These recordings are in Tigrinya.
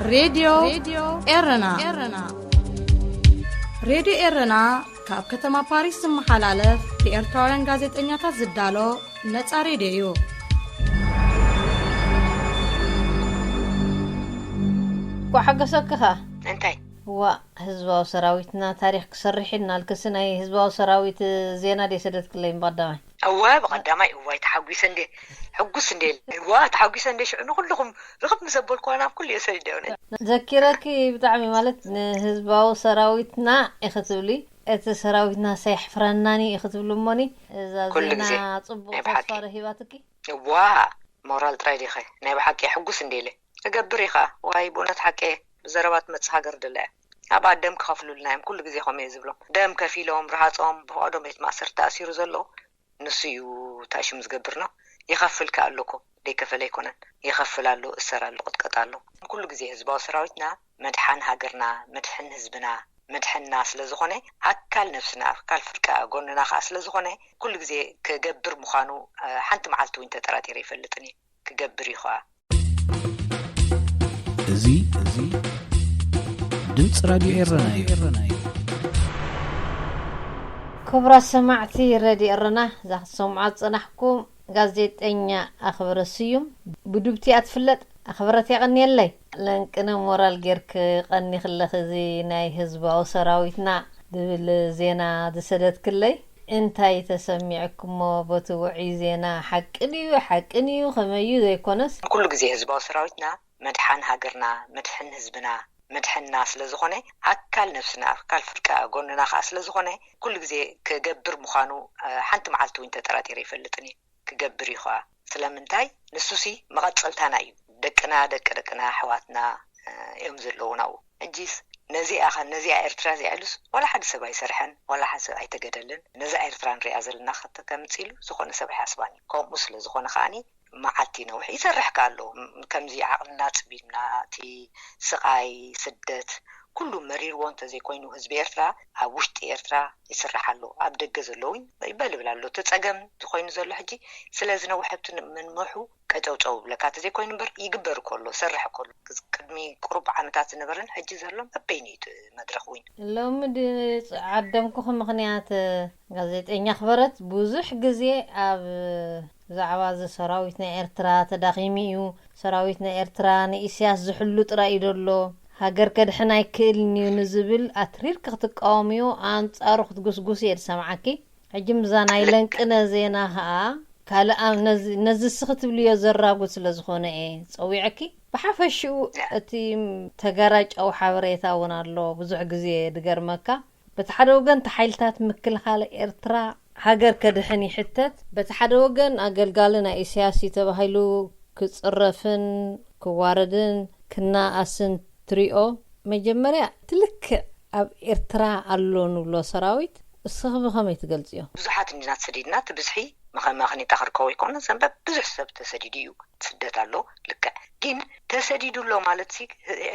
ሬድዮ ኤረና። ሬድዮ ኤረና ካብ ከተማ ፓሪስ ዝመሓላለፍ ብኤርትራውያን ጋዜጠኛታት ዝዳሎ ነጻ ሬድዮ እዩ። ኳ ሓገሰክኻ እንታይ ዋ ህዝባዊ ሰራዊትና ታሪኽ ክሰርሕ ኢልና ልክሲ ናይ ህዝባዊ ሰራዊት ዜና ደይ ሰደትክለይ ብቐዳማይ እወ ብቐዳማይ እዋይ ተሓጒሰ እንዴ ሕጉስ እንዴ እዋ ተሓጒሰ እንዴ ሽዑ ንኩልኹም ርኽብ ምስ ኣበልኩዋ ናብ ኩሉ እየ ሰዲደ እውነት ዘኪረኪ ብጣዕሚ ማለት ንህዝባዊ ሰራዊትና ኢኺ ትብሊ እቲ ሰራዊትና ሳይሕፍረናኒ ኢኺ ትብሉ እሞኒ እዛ ኩሉ ዜና ግዜ ፅቡቅ ናይ ብሓቂ። ተስፋ ረሂባትኪ እዋ ሞራል ጥራይ ዲኸ ናይ ብሓቂ ሕጉስ እንዴ ኢለ እገብር ኢኻ ዋይ ብእውነት ሓቂ እየ ብዘረባ ትመፅእ ሃገር ደላ እያ ኣብኣ ደም ክኸፍሉልና እዮም ኩሉ ግዜ ከምኡ እየ ዝብሎም ደም ከፊሎም ረሃፆም ብፍቓዶም ቤት ማእሰርቲ ተኣሲሩ ዘሎ ንሱ እዩ ታሽም ዝገብር ነው ይኸፍል ከ ኣሎ እኮ ደይከፈለ ኣይኮነን ይኸፍል ኣሎ እሰር ኣሎ ቅጥቀጥ ኣሎ ኩሉ ግዜ ህዝባዊ ሰራዊትና መድሓን ሃገርና መድሕን ህዝብና መድሕንና ስለ ዝኾነ ኣካል ነብስና ኣካል ፍርቂ ጎንና ከዓ ስለ ዝኾነ ኩሉ ግዜ ክገብር ምዃኑ ሓንቲ መዓልቲ እውን ተጠራጢረ ይፈልጥን እየ ክገብር እዩ ከዓ እዚ እዚ ድምፂ ራድዮ ኤረና እዩ። ክቡራት ሰማዕቲ ረድዮ ኤረና እዛ ክትሰምዖ ዝፀናሕኩም ጋዜጠኛ ኣኽበረ ስዩም ብዱብቲኣ ትፍለጥ ኣኽበረት የቐንየለይ ለንቅነ ሞራል ጌርክ ቀኒኽለኽ እዚ ናይ ህዝባዊ ሰራዊትና ዝብል ዜና ዝሰደትክለይ እንታይ ተሰሚዕኩሞ በቲ ውዑይ ዜና ሓቂ ድዩ ሓቂ ድዩ ከመዩ ዘይኮነስ ኩሉ ግዜ ህዝባዊ ሰራዊትና መድሓን ሃገርና መድሕን ህዝብና መድሕንና ስለ ዝኾነ ኣካል ነብስና ኣካል ፍርቂ ጎንና ከዓ ስለ ዝኾነ ኩሉ ግዜ ክገብር ምዃኑ ሓንቲ መዓልቲ እውን ተጠራጢረ ይፈልጥን እየ ክገብር እዩ ከዓ ስለምንታይ ንሱሲ መቐፀልታና እዩ ደቅና ደቂ ደቅና ኣሕዋትና እዮም ዘለዉ ናብኡ ሕጂስ ነዚኣ ኸ ነዚኣ ኤርትራ እዚኣ ኢሉስ ዋላ ሓደ ሰብ ኣይሰርሐን ዋላ ሓደ ሰብ ኣይተገደልን ነዛ ኤርትራ ንሪኣ ዘለና ከተምፅእ ኢሉ ዝኾነ ሰብ ኣይሓስባን እዩ ከምኡ ስለ ዝኾነ ከዓኒ መዓልቲ ነውሕ ይሰርሕ ከ ኣሎ ከምዚ ዓቕልና ፅቢብና እቲ ስቓይ ስደት ኩሉ መሪርዎ እንተዘይኮይኑ ህዝቢ ኤርትራ ኣብ ውሽጢ ኤርትራ ይስራሕ ኣሎ ኣብ ደገ ዘሎ እውን ይበልብል ኣሎ እቲ ፀገም ዝኾይኑ ዘሎ ሕጂ ስለዚ ነውሕ ኣብቲ ምንምሑ ቀጨውጨው ብለካ ተዘይኮይኑ እምበር ይግበር እኮ ኣሎ ሰርሕ እኮ ኣሎ ቅድሚ ቁሩብ ዓመታት ዝነበረን ሕጂ ዘሎን በበይኑ እዩ እቲ መድረኽ እውን ሎሚ ድዓደምኩኺ ምኽንያት ጋዜጠኛ ኣኽበረት ብዙሕ ግዜ ኣብ ብዛዕባ እዚ ሰራዊት ናይ ኤርትራ ተዳኺሙ እዩ ሰራዊት ናይ ኤርትራ ንኢስያስ ዝሕሉ ጥራይ እዩ ዘሎ ሃገር ከድሕን ኣይክእልን እዩ ንዝብል ኣትሪርኪ ክትቃወምዮ ኣንጻሩ ክትጉስጉስ እየ ዝሰምዓኪ ሕጂ ምዛ ናይ ለንቅነ ዜና ኸኣ ካልእ ነዚ እስኺ ትብልዮ ዘራጉድ ስለ ዝኾነ እየ ጸዊዐኪ ብሓፈሽኡ እቲ ተጋራጫዊ ሓበሬታ እውን ኣሎ ብዙሕ ግዜ ድገርመካ በቲ ሓደ ወገን እቲ ሓይልታት ምክልኻል ኤርትራ ሃገር ከድሕን ይሕተት በቲ ሓደ ወገን ኣገልጋሊ ናይ ኢሳያስ እዩ ተባሂሉ ክጽረፍን ክዋረድን ክናኣስን ትሪኦ መጀመርያ እቲ ልክዕ ኣብ ኤርትራ ኣሎ ንብሎ ሰራዊት እስኺ ብኸመይ ትገልጽዮ? ብዙሓት እንዲና ተሰዲድና እቲ ብዝሒ መኸማኽኒታ ክርከቦ ይኮነ ዘንበብ ብዙሕ ሰብ ተሰዲዱ እዩ ስደት ኣሎ ልክዕ ግን ተሰዲዱ ኣሎ ማለት ሲ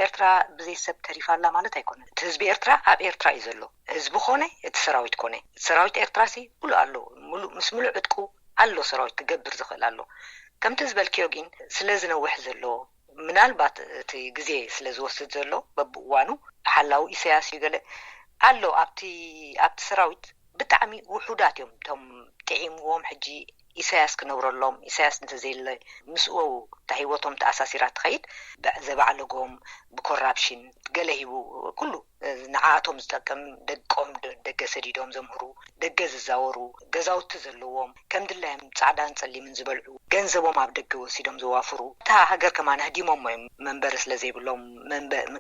ኤርትራ ብዘይ ሰብ ተሪፋ ኣላ ማለት ኣይኮነን እቲ ህዝቢ ኤርትራ ኣብ ኤርትራ እዩ ዘሎ ህዝቢ ኮነ እቲ ሰራዊት ኮነ እቲ ሰራዊት ኤርትራ ሲ ሙሉእ ኣሎ ሙሉእ ምስ ሙሉእ ዕጥቁ ኣሎ ሰራዊት ክገብር ዝኽእል ኣሎ ከምቲ ዝበልክዮ ግን ስለ ዝነውሕ ዘሎ ምናልባት እቲ ግዜ ስለ ዝወስድ ዘሎ በብእዋኑ ሓላዊ ኢሳያስ እዩ ገለ ኣሎ ኣብቲ ኣብቲ ሰራዊት ብጣዕሚ ውሑዳት እዮም እቶም ጥዒምዎም ሕጂ ኢሳያስ ክነብረሎም ኢሳያስ እንተዘየለ ምስኡ እታ ሂወቶም ተኣሳሲራ ትኸይድ ዘባዕለጎም ብኮራፕሽን ገለ ሂቡ ኩሉ ንዓኣቶም ዝጠቅም ደቆም ደገ ሰዲዶም ዘምህሩ ደገ ዝዛወሩ ገዛውቲ ዘለዎም ከም ድላዮም ጻዕዳን ጸሊምን ዝበልዑ ገንዘቦም ኣብ ደገ ወሲዶም ዘዋፍሩ እታ ሃገር ከማን ህዲሞሞ እዮም መንበሪ ስለ ዘይብሎም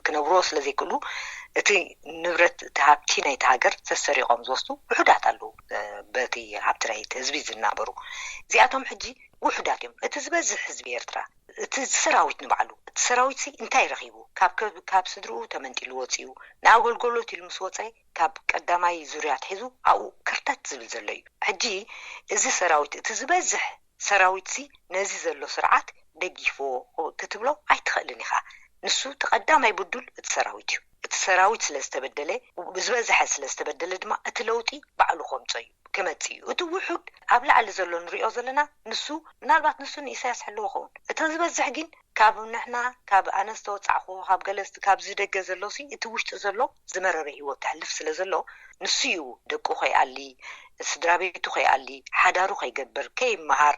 ክነብርዎ ስለ ዘይክእሉ እቲ ንብረት እቲ ሃብቲ ናይቲ ሃገር ሰሰሪቖም ዝወስዱ ውሑዳት ኣለዉ በቲ ሃብቲ ናይቲ ህዝቢ ዝናበሩ እዚኣቶም ሕጂ ውሑዳት እዮም እቲ ዝበዝሕ ህዝቢ ኤርትራ እቲ ሰራዊት ንባዕሉ እቲ ሰራዊት ሲ እንታይ ረኺቡ ካብ ከብ- ካብ ስድርኡ ተመንጢሉ ወፂኡ ንኣገልገሎት ኢሉ ምስ ወፀ ካብ ቀዳማይ ዙርያ ኣትሒዙ ኣብኡ ከርተት ዝብል ዘሎ እዩ ሕጂ እዚ ሰራዊት እቲ ዝበዝሕ ሰራዊት ሲ ነዚ ዘሎ ስርዓት ደጊፍዎ ክትብሎ ኣይትኽእልን ኢኻ ንሱ እቲ ቀዳማይ ብዱል እቲ ሰራዊት እዩ እቲ ሰራዊት ስለ ዝተበደለ ብዝበዝሐ ስለ ዝተበደለ ድማ እቲ ለውጢ ባዕሉ ከምፆ እዩ ክመጽእ እዩ። እቲ ውሑድ ኣብ ላዕሊ ዘሎ ንሪኦ ዘለና ንሱ ምናልባት ንሱ ንኢሳያስ ሕልዎ ኸውን። እቲ ዝበዝሕ ግን ካብ ንሕና ካብ ኣነ ዝተወጻዕኹ ካብ ገለ ካብ ዝደገ ዘሎ ሲ እቲ ውሽጢ ዘሎ ዝመረረ ህይወት ተሕልፍ ስለ ዘሎ ንሱ እዩ ደቁ ከይኣሊ ስድራ ቤቱ ከይኣሊ ሓዳሩ ከይገብር ከይመሃር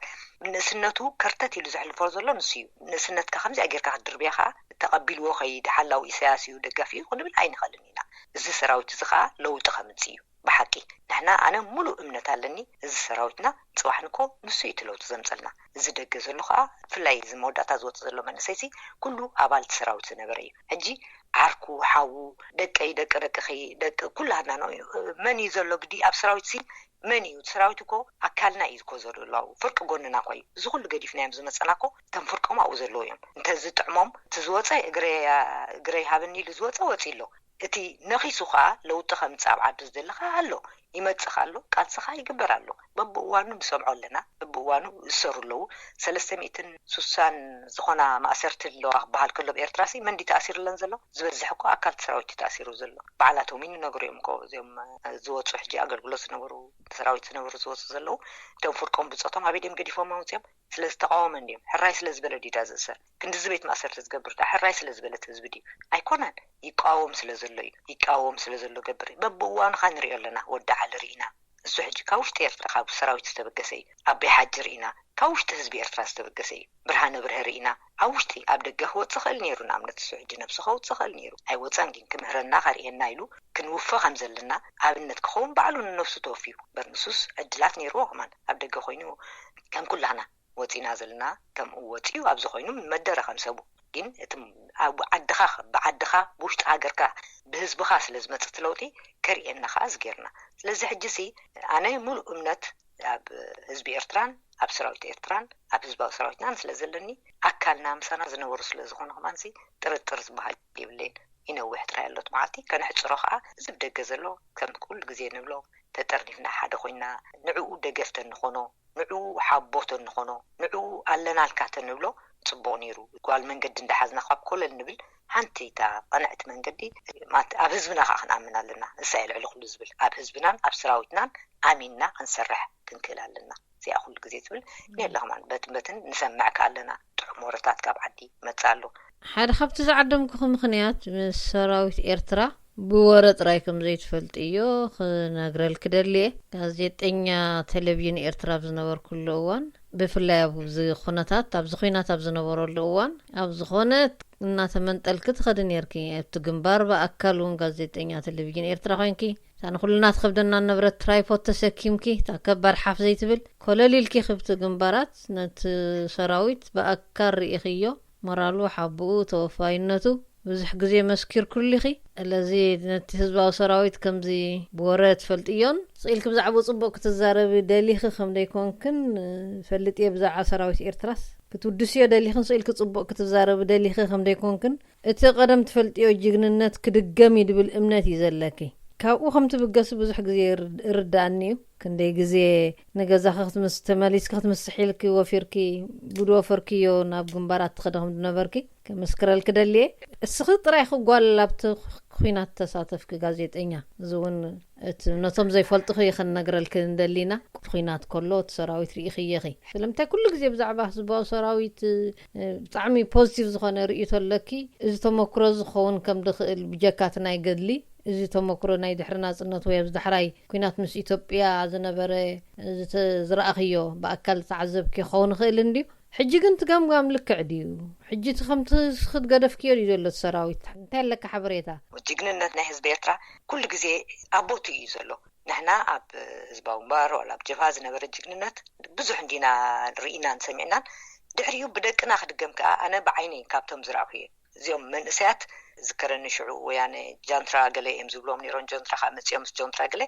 ንእስነቱ ከርተት ኢሉ ዘሕልፎ ዘሎ ንሱ እዩ። ንእስነትካ ከምዚኣ ጌርካ ክትድርብያ ከዓ ተቐቢልዎ ከይድ ሓላው ኢሳያስ እዩ ደጋፊ እዩ ክንብል ኣይንኽእልን ኢና። እዚ ሰራዊት እዚ ከዓ ለውጢ ከምፅእ እዩ። ብሓቂ ንሕና ኣነ ሙሉእ እምነት ኣለኒ። እዚ ሰራዊትና ፅባሕ ንኮ ንሱ እዩ እቲ ለውጢ ዘምፀልና። እዚ ደገ ዘሎ ከዓ ብፍላይ እዚ መወዳእታ ዝወፅ ዘሎ መንእሰይሲ ኩሉ ኣባልቲ ሰራዊት ዝነበረ እዩ። ሕጂ ዓርኩ ሓዉ ደቀይ ደቂ ደቅኺ ደቂ ኩላህና ነው። መን እዩ ዘሎ ግዲ ኣብ ሰራዊት ሲ መን እዩ ሰራዊት እኮ ኣካልና እዩ እኮ ዘሎ ኣብኡ ፍርቂ ጎንና እኮ እዩ። እዚ ኩሉ ገዲፍናዮም ዝመፀና እኮ እቶም ፍርቆም ኣብኡ ዘለዉ እዮም። እንተዝጥዕሞም እቲ ዝወፀ እግረይ እግረይ ሃብኒ ኢሉ ዝወፀ ወፂ ኣሎ። እቲ ነኺሱ ከዓ ለውጢ ከምፅእ ኣብ ዓዲ ዝደሊ ከዓ ኣሎ ይመፅእ ከዓ ኣሎ። ቃልሲ ከዓ ይግበር ኣሎ። በብእዋኑ ንሰምዖ ኣለና። በብእዋኑ ይእሰሩ ኣለዉ። ሰለስተ ሚእትን ስሳን ዝኾና ማእሰርቲ ኣለዋ ክበሃል ከሎ ኣብ ኤርትራ ሲ መን ድዩ ተኣሲሩ ኣለን ዘሎ? ዝበዝሕ እኮ ኣካል እቲ ሰራዊት እዩ ተኣሲሩ ዘሎ። ባዕላቶም እዩ ንነግሩ እዮም እኮ እዚኦም ዝወፁ ሕጂ ኣገልግሎት ዝነበሩ ሰራዊት ዝነበሩ ዝወፁ ዘለዉ። እቶም ፍርቆም ብፆቶም ኣበይ ድዮም ገዲፎም ኣውፅኦም? ስለ ዝተቃወመ እንድዮም ሕራይ ስለ ዝበለ ድዩ ዳ ዝእሰር? ክንድዚ ቤት ማእሰርቲ ዝገብር ዳ ሕራይ ስለ ዝበለት ህዝቢ ድዩ? ኣይኮነን። ይቃወም ስለ ዘሎ እዩ። ይቃወም ስለ ዘሎ ገብር እዩ። በብእዋኑ ካ ንሪኦ ኣለና። ወዲ ዓሊ ርኢና። እሱ ሕጂ ካብ ውሽጢ ኤርትራ ካብ ሰራዊት ዝተበገሰ እዩ። ኣበይ ሓጂ ርኢና? ካብ ውሽጢ ህዝቢ ኤርትራ ዝተበገሰ እዩ። ብርሃነ ብርሀ ርኢና። ኣብ ውሽጢ ኣብ ደገ ክወፅእ ክእል ነይሩ። ንኣብነት እሱ ሕጂ ነብሱ ከውፅእ ክእል ነይሩ። ኣይወፀን ግን ክምህረና ከርእየና ኢሉ ክንውፈ ከም ዘለና ኣብነት ክኸውን ባዕሉ ንነብሱ ተወፍዩ። በርንሱስ ዕድላት ነይርዎ ከማን ኣብ ደገ ኮይኑ ከም ኩላህና ወፂና ዘለና ከምኡ ወፂኡ ኣብዚ ኮይኑ መደረ ከም ሰቡ ግን እቲ ኣብ ዓድኻ ብዓድኻ ብውሽጢ ሃገርካ ብህዝብኻ ስለ ዝመፅእ እቲ ለውጢ ከርእየና ከዓ እዚ ጌርና። ስለዚ ሕጂ ሲ ኣነ ሙሉእ እምነት ኣብ ህዝቢ ኤርትራን ኣብ ሰራዊት ኤርትራን ኣብ ህዝባዊ ሰራዊትናን ስለ ዘለኒ ኣካልና ምሳና ዝነበሩ ስለ ዝኾኑ ከማንሲ ጥርጥር ዝበሃል የብለይን። ይነውሕ ጥራይ ኣሎት መዓልቲ ከነሕፅሮ ከዓ እዚ ብደገ ዘሎ ከም ኩሉ ግዜ ንብሎ ተጠርኒፍና ሓደ ኮይና ንዕኡ ደገፍተ ንኾኖ ንዕኡ ሓቦ ተንኾኖ ንዕኡ ኣለናልካ ተንብሎ ፅቡቕ ነይሩ። ጓል መንገዲ እንዳሓዝና ካብ ኮለል ንብል ሓንቲ እታ ቀንዕቲ መንገዲ ኣብ ህዝብና ከዓ ክንኣምን ኣለና። እሳ እየ ልዕሊ ኩሉ ዝብል ኣብ ህዝብናን ኣብ ሰራዊትናን ኣሚንና ክንሰርሕ ክንክእል ኣለና። እዚኣ ኩሉ ግዜ ትብል የለ ከማን በትን በትን ንሰምዕ ከኣ ኣለና። ጥዑም ወረታት ካብ ዓዲ ይመጽእ ኣሎ። ሓደ ካብቲ ዝዓደምኩኺ ምኽንያት ምስ ሰራዊት ኤርትራ ብወረ ጥራይ ከም ዘይትፈልጥዮ ክነግረልኪ ደልየ። ጋዜጠኛ ቴሌቪዥን ኤርትራ ኣብ ዝነበርኩሉ እዋን ብፍላይ ኣብዚ ኩነታት ኣብዚ ኹናት ኣብ ዝነበረሉ እዋን ኣብ ዝኾነ እናተመንጠልኪ ትኸዲ ነርኪ ኣብቲ ግንባር ብኣካል እውን ጋዜጠኛ ቴሌቪዥን ኤርትራ ኮይንኪ እታ ንኹልና ትኸብደና ነበረት ትራይፖድ ተሰኪምኪ እታ ከባድ ሓፍ ዘይትብል ኮለል ኢልኪ ክብቲ ግንባራት ነቲ ሰራዊት ብኣካል ርኢኽዮ ሞራሉ ሓብኡ ተወፋይነቱ ብዙሕ ግዜ መስኪርኩልኺ። ስለዚ ነቲ ህዝባዊ ሰራዊት ከምዚ ብወረ ትፈልጥዮን ስቕ ኢልኪ ብዛዕባኡ ጽቡቕ ክትዛረቢ ደሊኺ ከም ደይኮንክን ፈልጥየ። ብዛዕባ ሰራዊት ኤርትራስ ክትውድስዮ ደሊኽን ስቕ ኢልኪ ጽቡቕ ክትዛረቢ ደሊኺ ከም ደይኮንክን እቲ ቀደም ትፈልጥዮ ጅግንነት ክድገም እዩ ድብል እምነት እዩ ዘለኪ። ካብኡ ከም ትብገሲ ብዙሕ ግዜ ይርድ- ይርድኣኒ እዩ። ክንደይ ግዜ ንገዛኺ ክትምስ- ተመሊስኪ ክትምስሒ ኢልኪ ወፊርኪ ብድወፈርክዮ ናብ ግንባራት ትኸዲ ከም ዝነበርኪ ክምስክረልኪ ደልየ። እስኺ ጥራይ ክጓል ኣብቲ ኹናት ተሳተፍኪ ጋዜጠኛ። እዚ እውን እቲ ነቶም ዘይፈልጥኺ ከነግረልኪ እንደሊና። ኩናት ከሎ እቲ ሰራዊት ርኢኽዮ ኢኺ። ስለምንታይ ኩሉ ግዜ ብዛዕባ ህዝባዊ ሰራዊት ብጣዕሚ ፖዚቲቭ ዝኾነ ርእይቶ ኣለኪ። እዚ ተመክሮ ዝኸውን ከም ድኽእል ብጀካ እቲ ናይ ገድሊ እዚ ተመክሮ ናይ ድሕሪ ናጽነት ወይ ኣብዚ ዳሕራይ ኩናት ምስ ኢትዮጵያ ዝነበረ ዝተ- ዝረኣኽዮ ብኣካል ዝተዓዘብኪ ክኸውን ይኽእል እንድዩ። ሕጂ ግን እቲ ገምጋም ልክዕ ድዩ? ሕጂ እቲ ከምቲ ክትገደፍክዮ ድዩ ዘሎ እቲ ሰራዊት? እንታይ ኣለካ ሓበሬታ? ጅግንነት ናይ ህዝቢ ኤርትራ ኩሉ ግዜ ኣብ ቦትኡ እዩ ዘሎ። ንሕና ኣብ ህዝባዊ ግንባር ዋላ ኣብ ጀብሃ ዝነበረ ጅግንነት ብዙሕ እንዲና ርኢናን ሰሚዕናን ድሕሪኡ ብደቅና ክድገም ከኣ ኣነ ብዓይነይ ካብቶም ዝረኣኹ እየ። እዚኦም መንእሰያት ዝከረኒ ሽዑ ወያነ ጃንትራ ገለ እዮም ዝብሎም ነይሮም ጆንትራ ከዓ መፂኦም ምስ ጆንትራ ገለ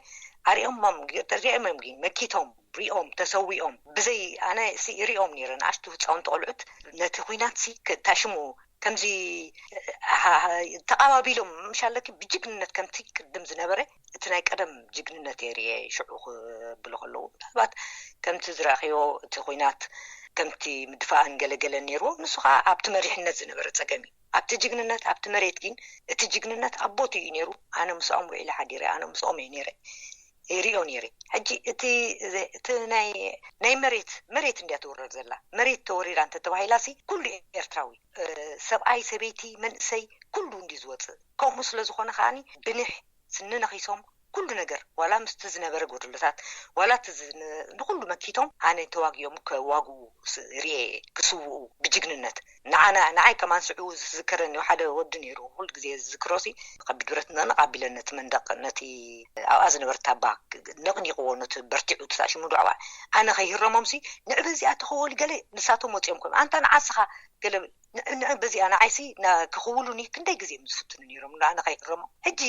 ኣሪኦሞም ሪኦሞም ግን መኪቶም ሪኦም ተሰዊኦም ብዘይ ኣነ ሲ ሪኦም ነይረ ንኣሽቱ ህፃውንቲ ቆልዑት ነቲ ኩናት ሲ ከታሽሙ ከምዚ ተቃባቢሎም ምሻለኪ ብጅግንነት ከምቲ ቅድም ዝነበረ እቲ ናይ ቀደም ጅግንነት የርየ ሽዑ ክብሉ ከለዉ ምናልባት ከምቲ ዝረእኽዮ እቲ ኩናት ከምቲ ምድፋእን ገለገለን ነይርዎ ንሱ ከዓ ኣብቲ መሪሕነት ዝነበረ ፀገም እዩ ኣብቲ ጅግንነት ኣብቲ መሬት ግን እቲ ጅግንነት ኣብ ቦቱ እዩ ነይሩ ኣነ ምስኦም ውዒለ ሓዲረ ኣነ ምስኦም እየ ነይረ ይሪኦ ነይረ። ሕጂ እቲ እቲ ናይ ናይ መሬት መሬት እንድያ ትውረር ዘላ። መሬት ተወሪራ እንተ ተባሂላሲ ኩሉ ኤርትራዊ፣ ሰብኣይ፣ ሰበይቲ፣ መንእሰይ፣ ኩሉ እንዲ ዝወፅእ። ከምኡ ስለ ዝኾነ ከዓኒ ብንሕ ስኒ ነኺሶም ኩሉ ነገር፣ ዋላ ምስቲ ዝነበረ ጎደሎታት፣ ዋላ እቲ ዝነ- ንኩሉ መኪቶም ኣነ ተዋጊኦም ከዋግኡ ስ- ርኤ፣ ክስውኡ ብጅግንነት። ንዓና ንዓይ ከማን ስዑ ዝዝከረኒ ሓደ ወዲ ነይሩ። ኩሉ ግዜ ዝዝክሮሲ ከቢድ ብረት ነቕነቕ ኣቢለ ነቲ መንደቕ፣ ነቲ ኣብኣ ዝነበረ ታባ ነቕኒቕዎ፣ ነቲ በርቲዑ ተሳሽሙ ዶ ኣባል ኣነ ከይህረሞምሲ ንዕ በዚኣ ተኸወሉ ገለ ንሳቶም ወፂኦም ኮም ኣንታ ንዓስኻ ገለ ንዕ በዚኣ ንዓይሲ ክኽውሉኒ ክንደይ ግዜ እዮም ዝፍትኑ ነይሮም ንኣነ ከይህረሞም። ሕጂ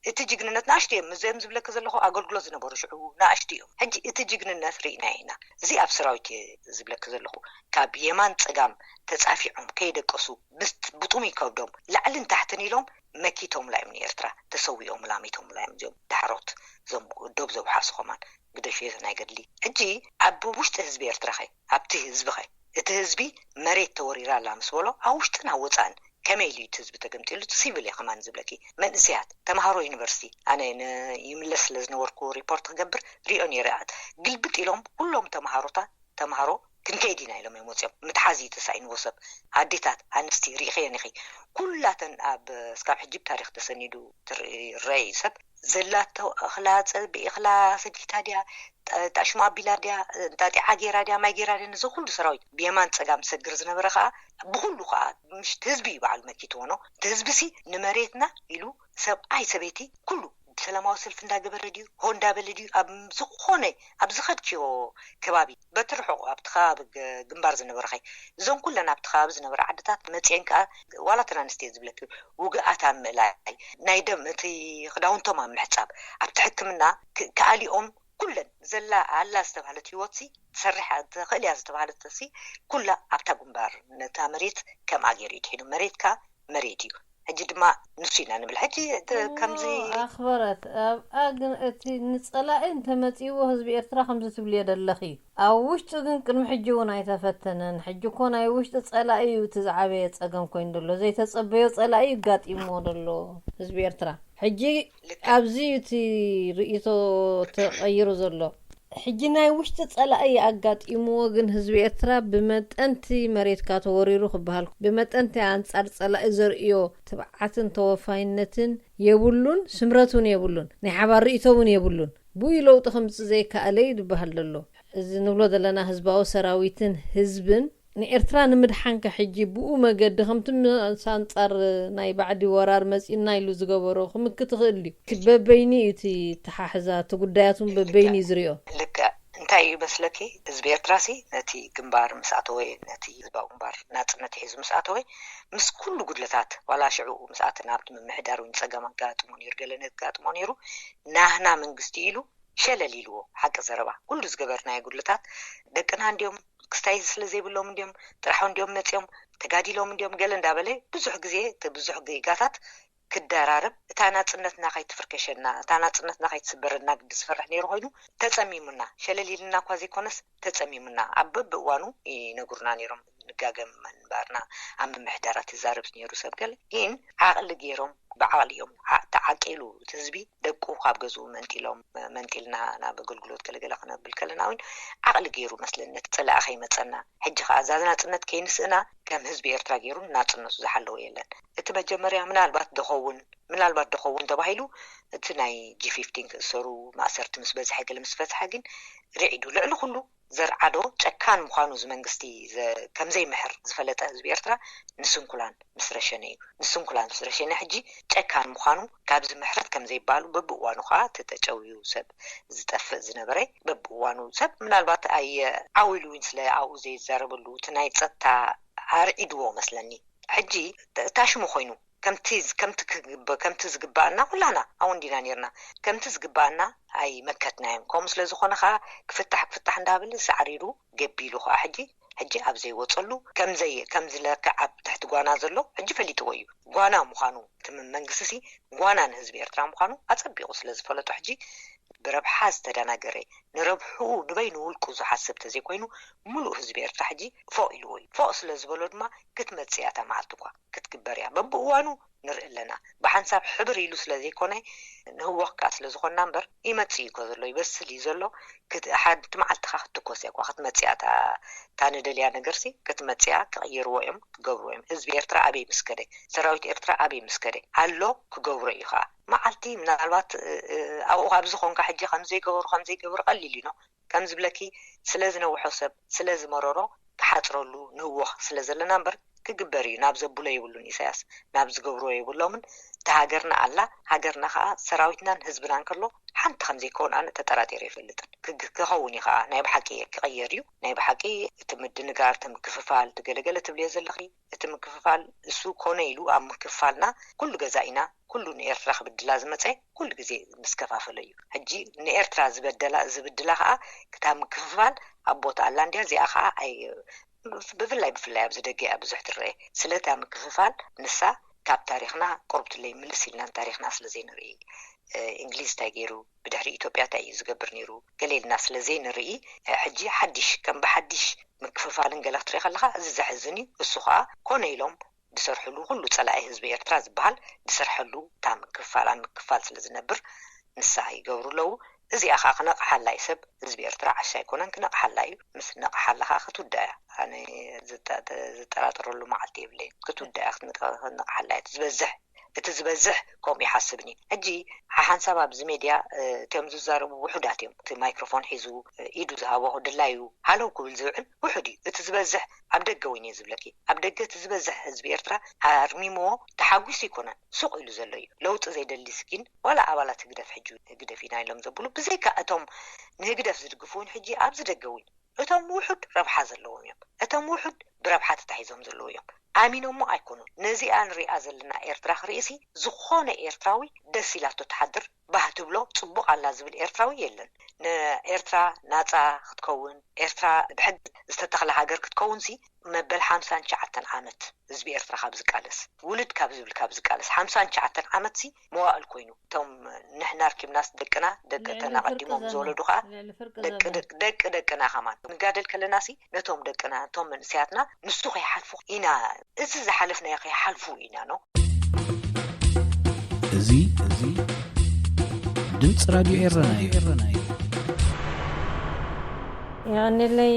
እቲ ጅግንነት ንኣሽቱ እዮም፣ እዚኦም ዝብለኪ ዘለኹ ኣገልግሎት ዝነበሩ ሽዑ ንኣሽቱ እዮም። ሕጂ እቲ ጅግንነት ርኢና ኢና። እዚ ኣብ ሰራዊት እየ ዝብለኪ ዘለኹ። ካብ የማን ጸጋም ተጻፊዖም ከይደቀሱ ምስ ብጡሙይ ከብዶም ላዕልን ታሕትን ኢሎም መኪቶምላ እዮም ንኤርትራ፣ ተሰዊኦምላ፣ ሞይቶምላ እዮም እዚኦም ዳሕሮት፣ እዞም ዶብ ዘውሓሱ ከማን ግደፍዮ ናይ ገድሊ። ሕጂ ኣብ ውሽጢ ህዝቢ ኤርትራ ኸ ኣብቲ ህዝቢ ኸ እቲ ህዝቢ መሬት ተወሪራ ኣላ ምስ በሎ ኣብ ውሽጥን ኣብ ወጻእን ከመይ ኢሉ እቲ ህዝቢ ተገምጢሉ? ሲቪል እየ ከማን ዝብለኪ። መንእሰያት ተምሃሮ ዩኒቨርሲቲ ኣነ ን- ይምለስ ስለ ዝነበርኩ ሪፖርት ክገብር ሪኦ ነይረ። ግልብጥ ኢሎም ኩሎም ተምሃሮታት ተምሃሮ ክንከይድ ኢና ኢሎም እዮም ወፂኦም። ምትሓዝ እዩ ተሳኢንዎ ሰብ። ኣዴታት ኣንስቲ ርኢኸየን ኢኺ። ኩላተን ኣብ እስካብ ሕጂ ብታሪክ ተሰኒዱ ትር- ይረአ እዩ ሰብ ዘላቶ እኽላ ጸቢእኽላ ሰዲታ ድያ ጣሽሙ ኣቢላ ድያ እንጣጢዓ ገይራ ድያ ማይ ገይራ ድያ ነዚ ኩሉ ሰራዊት ብየማን ጸጋም ዝሰግር ዝነበረ ከዓ ብኩሉ ከዓ ምሽት ህዝቢ እዩ በዓል መኪትዎ ነው እቲ ህዝቢ ሲ ንመሬትና ኢሉ ሰብኣይ ሰበይቲ ኩሉ ሰላማዊ ሰልፊ እንዳገበረ ድዩ ሆ እንዳበለ ድዩ ኣብ ዝኾነ ኣብ ዝኸድክዮ ከባቢ በትርሕቑ ኣብቲ ከባቢ ግንባር ዝነበረ ኸይ እዞም ኩለን ኣብቲ ከባቢ ዝነበረ ዓድታት መፅአን ከዓ ዋላ ተን ኣንስትዮ ዝብለኪ ውግኣት ኣብ ምእላይ ናይ ደም እቲ ክዳውንቶም ኣብ ምሕፃብ ኣብቲ ሕክምና ክኣሊኦም ኩለን ዘላ ኣላ ዝተባህለት ህይወትሲ ትሰርሕ ትኽእል እያ ዝተባህለት ሲ ኩላ ኣብታ ግንባር ነታ መሬት ከምኣ ገይሩ ይትሒዱ መሬትካ መሬት እዩ ሕጂ ድማ ንሱ ኢና ንብል ሕጂ ከምዚ ኣኽበረት ኣብኣ ግን እቲ ንፀላኢ እንተመፂእዎ ህዝቢ ኤርትራ ከምዚ ትብልዮ ደለኺ እዩ ኣብ ውሽጡ ግን ቅድሚ ሕጂ እውን ኣይተፈተነን ሕጂ እኮ ናይ ውሽጢ ፀላኢ እዩ እቲ ዝዓበየ ፀገም ኮይኑ ዘሎ ዘይተፀበዮ ፀላኢ እዩ ጋጢምዎ ዘሎ ህዝቢ ኤርትራ ሕጂ ኣብዚ እዩ እቲ ርእይቶ ተቐይሩ ዘሎ ሕጂ ናይ ውሽጢ ጸላኢ ኣጋጢምዎ ግን ህዝቢ ኤርትራ ብመጠንቲ መሬትካ ተወሪሩ ክበሃል ብመጠንቲ ኣንጻር ጸላኢ ዘርእዮ ትብዓትን ተወፋይነትን የብሉን ስምረት እውን የብሉን ናይ ሓባር ርእይቶ እውን የብሉን ብኡ ለውጢ ከምጽእ ዘይከኣለ እዩ ዝበሃል ዘሎ እዚ ንብሎ ዘለና ህዝባዊ ሰራዊትን ህዝብን ንኤርትራ ንምድሓን ከ ሕጂ ብኡ መገዲ ከምቲ ምስ ኣንጻር ናይ ባዕዲ ወራር መጺእና ኢሉ ዝገበሮ ክምክት ይኽእል ድዩ? እቲ በበይኑ እዩ እቲ ተሓሕዛ እቲ ጉዳያት እውን በበይኑ እዩ ዝሪኦ። ልክዕ እንታይ እዩ መስለኪ ህዝቢ ኤርትራ ሲ ነቲ ግንባር ምስ ኣተወ ነቲ ህዝባዊ ግንባር ናጽነት ሒዙ ምስ ኣተወ ምስ ኩሉ ጉድለታት ዋላ ሽዑ ምስ ኣተና ኣብቲ ምምሕዳር እውን ጸገም ኣጋጥሞ ነይሩ ገለ ነጋጥሞ ነይሩ ናህና መንግስቲ ኢሉ ሸለል ኢልዎ ሓቂ ዘረባ ኩሉ ዝገበርናዮ ጉድለታት ደቅና እንድዮም ክስታይ ስለ ዘይብሎም እንድዮም ጥራሖም እንድዮም መፅዮም ተጋዲሎም እንድዮም ገለ እንዳበለ ብዙሕ ግዜ እቲ ብዙሕ ጌጋታት ክደራረብ እታ ናፅነትና ከይትፍርከሸና እታ ናፅነትና ከይትስበረና ግዲ ዝፈርሕ ነይሩ ኮይኑ ተፀሚሙና ሸለል ኢልና እኳ ዘይኮነስ ተፀሚሙና ኣብ በብእዋኑ ይነግሩና ነይሮም ንጋገም ምንባርና ኣብ ምምሕዳራት ይዛረብ ነይሩ ሰብ ገለ ግን ዓቕሊ ገይሮም ብዓቕሊ እዮም ተዓቂሉ እቲ ህዝቢ ደቁ ካብ ገዝኡ መንጢሎም መንጢልና ናብ ኣገልግሎት ገለገለ ክነብል ከለና እውን ዓቕሊ ገይሩ መስለኒ ነቲ ፀላኢ ከይመፀና ሕጂ ከዓ እዛ ናፅነት ከይንስእና ከም ህዝቢ ኤርትራ ገይሩ ናፅነቱ ዝሓለወ የለን እቲ መጀመርያ ምናልባት ደኸውን ምናልባት ደኸውን ተባሂሉ እቲ ናይ ጂ ፊፍቲን ክእሰሩ ማእሰርቲ ምስ በዝሐ ገለ ምስ በዝሐ ግን ርዒዱ ልዕሊ ኩሉ ዘርዓዶ ጨካን ምዃኑ እዚ መንግስቲ ከምዘይምሕር ዝፈለጠ ህዝቢ ኤርትራ ንስንኩላን ምስ ረሸነ እዩ። ንስንኩላን ምስ ረሸነ ሕጂ ጨካን ምዃኑ ካብዚ ምሕረት ከምዘይባሉ በብእዋኑ ከዓ ተተጨውዩ ሰብ ዝጠፍእ ዝነበረ በብእዋኑ ሰብ ምናልባት ኣየ ዓው ኢሉ እውን ስለ ኣብኡ ዘይዛረበሉ እቲ ናይ ፀጥታ ኣርዒድዎ መስለኒ። ሕጂ ታሽሙ ኮይኑ ከምቲ ከምቲ ክግበ ከምቲ ዝግበኣና ኩላና ኣወንዲና ነርና ከምቲ ዝግበኣና ኣይመከትናዮም ከምኡ ስለ ዝኾነ ከዓ ክፍታሕ ክፍታሕ እንዳበለ ሳዕሪሩ ገቢሉ ከዓ ሕጂ ሕጂ ኣብ ዘይወፀሉ ከምዘይ ከምዚ ለክዕ ኣብ ትሕቲ ጓና ዘሎ ሕጂ ፈሊጥዎ እዩ ጓና ምዃኑ እቲ መንግስቲ ሲ ጓና ንህዝቢ ኤርትራ ምዃኑ ኣፀቢቑ ስለ ዝፈለጦ ሕጂ ብረብሓ ዝተደናገረ ንረብሕኡ ንበይኑ ውልቁ ዝሓስብ ተዘይኮይኑ ሙሉእ ህዝቢ ኤርትራ ሕጂ ፎቕ ኢልዎ እዩ ፎቕ ስለ ዝበሎ ድማ ክትመፅእ እያ እታ መዓልቲ እኳ ክትግበር እያ በብእዋኑ ንርኢ ኣለና ብሓንሳብ ሕብር ኢሉ ስለ ዘይኮነ ንህወኽ ከዓ ስለ ዝኾንና እምበር ይመጽእ እዩ እኮ ዘሎ፣ ይበስል እዩ ዘሎ። ክት-፣ ሓንቲ መዓልቲ ኸኣ ክትትኮስ እያ እኳ ክትመጽእ እያ። እታ፣ እታ ንደልያ ነገርሲ ክትመጽእ እያ። ክቕይርዎ እዮም፣ ክገብርዎ እዮም። ህዝቢ ኤርትራ ኣበይ ምስ ከደ፣ ሰራዊት ኤርትራ ኣበይ ምስ ከደ ኣሎ፣ ክገብሮ እዩ ኸኣ። መዓልቲ ምናልባት፣ እ፣ እ፣ ኣብኡ ካብ ዝኾንካ ሕጂ ከም ዘይገበሩ፣ ከም ዘይገበሩ ቀሊል እዩ ነው። ከም ዝብለኪ፣ ስለ ዝነውሖ ሰብ፣ ስለ ዝመረሮ ክሓጽረሉ ንህወኽ ስለ ዘለና እምበር፣ ክግበር እዩ። ናብ ዘብሎ የብሉን ኢሳያስ፣ ናብ ዝገብርዎ የብሎምን። እታ ሃገርና ኣላ፣ ሃገርና ኸኣ ሰራዊትናን ህዝብናን ከሎ ሓንቲ ከም ዘይከውን ኣነ ተጠራጢረ ኣይፈልጥን። ክግ-፣ ክኸውን እዩ ኸኣ፣ ናይ ብሓቂ ክቕየር እዩ። ናይ ብሓቂ እቲ ምድንጋር፣ እቲ ምክፍፋል፣ እቲ ገለገለ ትብልዮ ዘለኺ፣ እቲ ምክፍፋል እሱ ኮነ ኢሉ ኣብ ምክፍፋልና ኩሉ ገዛኢና፣ ኩሉ ንኤርትራ ክብድላ ዝመጸ ኩሉ ግዜ ምስ ከፋፈሎ እዩ። ሕጂ ንኤርትራ ዝበደላ፣ ዝብድላ ኸኣ ክታ ምክፍፋል ኣብ ቦታ ኣላ እንድያ፣ እዚኣ ኸኣ ኣይ-፣ ብፍላይ፣ ብፍላይ ኣብዚ ደገ እያ ብዙሕ ትረአ። ስለታ ምክፍፋል ንሳ ካብ ታሪኽና ቁርብትለይ ምልስ ኢልና ንታሪኽና ስለ ዘይንርኢ፣ እ፣ እንግሊዝ እንታይ ገይሩ፣ ብድሕሪ ኢትዮጵያ እንታይ እዩ ዝገብር ነይሩ፣ ገለ ኢልና ስለ ዘይንርኢ፣ እ፣ ሕጂ ሓድሽ፣ ከም ብሓድሽ ምክፍፋልን ገለ ክትርኢ ከለኻ፣ እዚ ዘሕዝን እዩ። እሱ ኸኣ ኮነ ኢሎም ዝሰርሕሉ፣ ኩሉ ጸላኢ ህዝቢ ኤርትራ ዝበሃል ዝሰርሐሉ፣ እታ ምክፍፋል ኣብ ምክፍፋል ስለ ዝነብር፣ ንሳ ይገብሩ ኣለዉ። እዚኣ ኸኣ ክነቕሓላ እዩ ሰብ። ህዝቢ ኤርትራ ዓሻ ኣይኮነን፣ ክነቕሓላ እዩ። ምስ ነቕሓላ ኸኣ ክትውዳእ እያ። ኣነ ዝጠ-፣ ዝጠራጠረሉ መዓልቲ የብለይን። ክትውዳእ እያ፣ ክትንቀ-፣ ክትነቕሓላ እያ። እቲ ዝበዝሕ፣ እቲ ዝበዝሕ ከምኡ ይሓስብን እዩ። ሕጂ ሓሓንሳብ ኣብዚ ሜድያ፣ እ፣ እቲኦም ዝዛረቡ ውሑዳት እዮም። እቲ ማይክሮፎን ሒዙ፣ እ፣ ኢዱ ዝሃቦ ድላዩ ሃለው ክብል ዝውዕል ውሑድ እዩ። እቲ ዝበዝሕ ኣብ ደገ ወይን እየ ዝብለኪ። ኣብ ደገ እቲ ዝበዝሕ ህዝቢ ኤርትራ ኣርሚምዎ ተሓጒሱ ኣይኮነን፣ ሱቕ ኢሉ ዘሎ እዩ። ለውጢ ዘይደሊስ ግን ዋላ ኣባላት ህግደፍ ሕጂ ህግደፍ ኢና ኢሎም ዘብሉ፣ ብዘይካ እቶም ንህግደፍ ዝድግፉ እውን ሕጂ ኣብዚ ደገ እውን እቶም ውሑድ ረብሓ ዘለዎም እዮም። እቶም ውሑድ ብረብሓ ተታሒዞም ዘለዉ እዮም። ኣሚኖሞ ኣይኮኑን። ነዚኣ ንሪኣ ዘለና ኤርትራ ክርእሲ ዝኾነ ኤርትራዊ ደስ ኢላቶ ትሓድር፣ ባህ ትብሎ፣ ጽቡቕ ኣላ ዝብል ኤርትራዊ የለን። ንኤርትራ ናጻ ክትከውን፣ ኤርትራ ብሕጊ ዝተተኽለ ሃገር ክትከውንሲ መበል ሓምሳን ትሽዓተን ዓመት ህዝቢ ኤርትራ ካብ ዝቃለስ፣ ውልድ ካብ ዝብል ካብ ዝቃለስ፣ ሓምሳን ትሽዓተን ዓመትሲ መዋእል ኮይኑ፣ እቶም ንሕና ኣርኪብናስ ደቅና፣ ደቂ ልዕሊ እተን ፍርቂ ኣቐዲሞም ዘመን፣ ዝወለዱ ኸኣ ልዕሊ ፍርቂ ደቂ ዘመን። ደቂ፣ ደቂ ደቅና ኸማን ንጋደል ከለናሲ ነቶም ደቅና፣ ነቶም መንእሰያትና ንሱ ከይሓልፉ ኢና፣ እዚ ዝሓለፍናዮ ከይሓልፉ ኢና ነው። እዚ፣ እዚ ድምፂ ራድዮ ኤረና እዩ። የቐንየለይ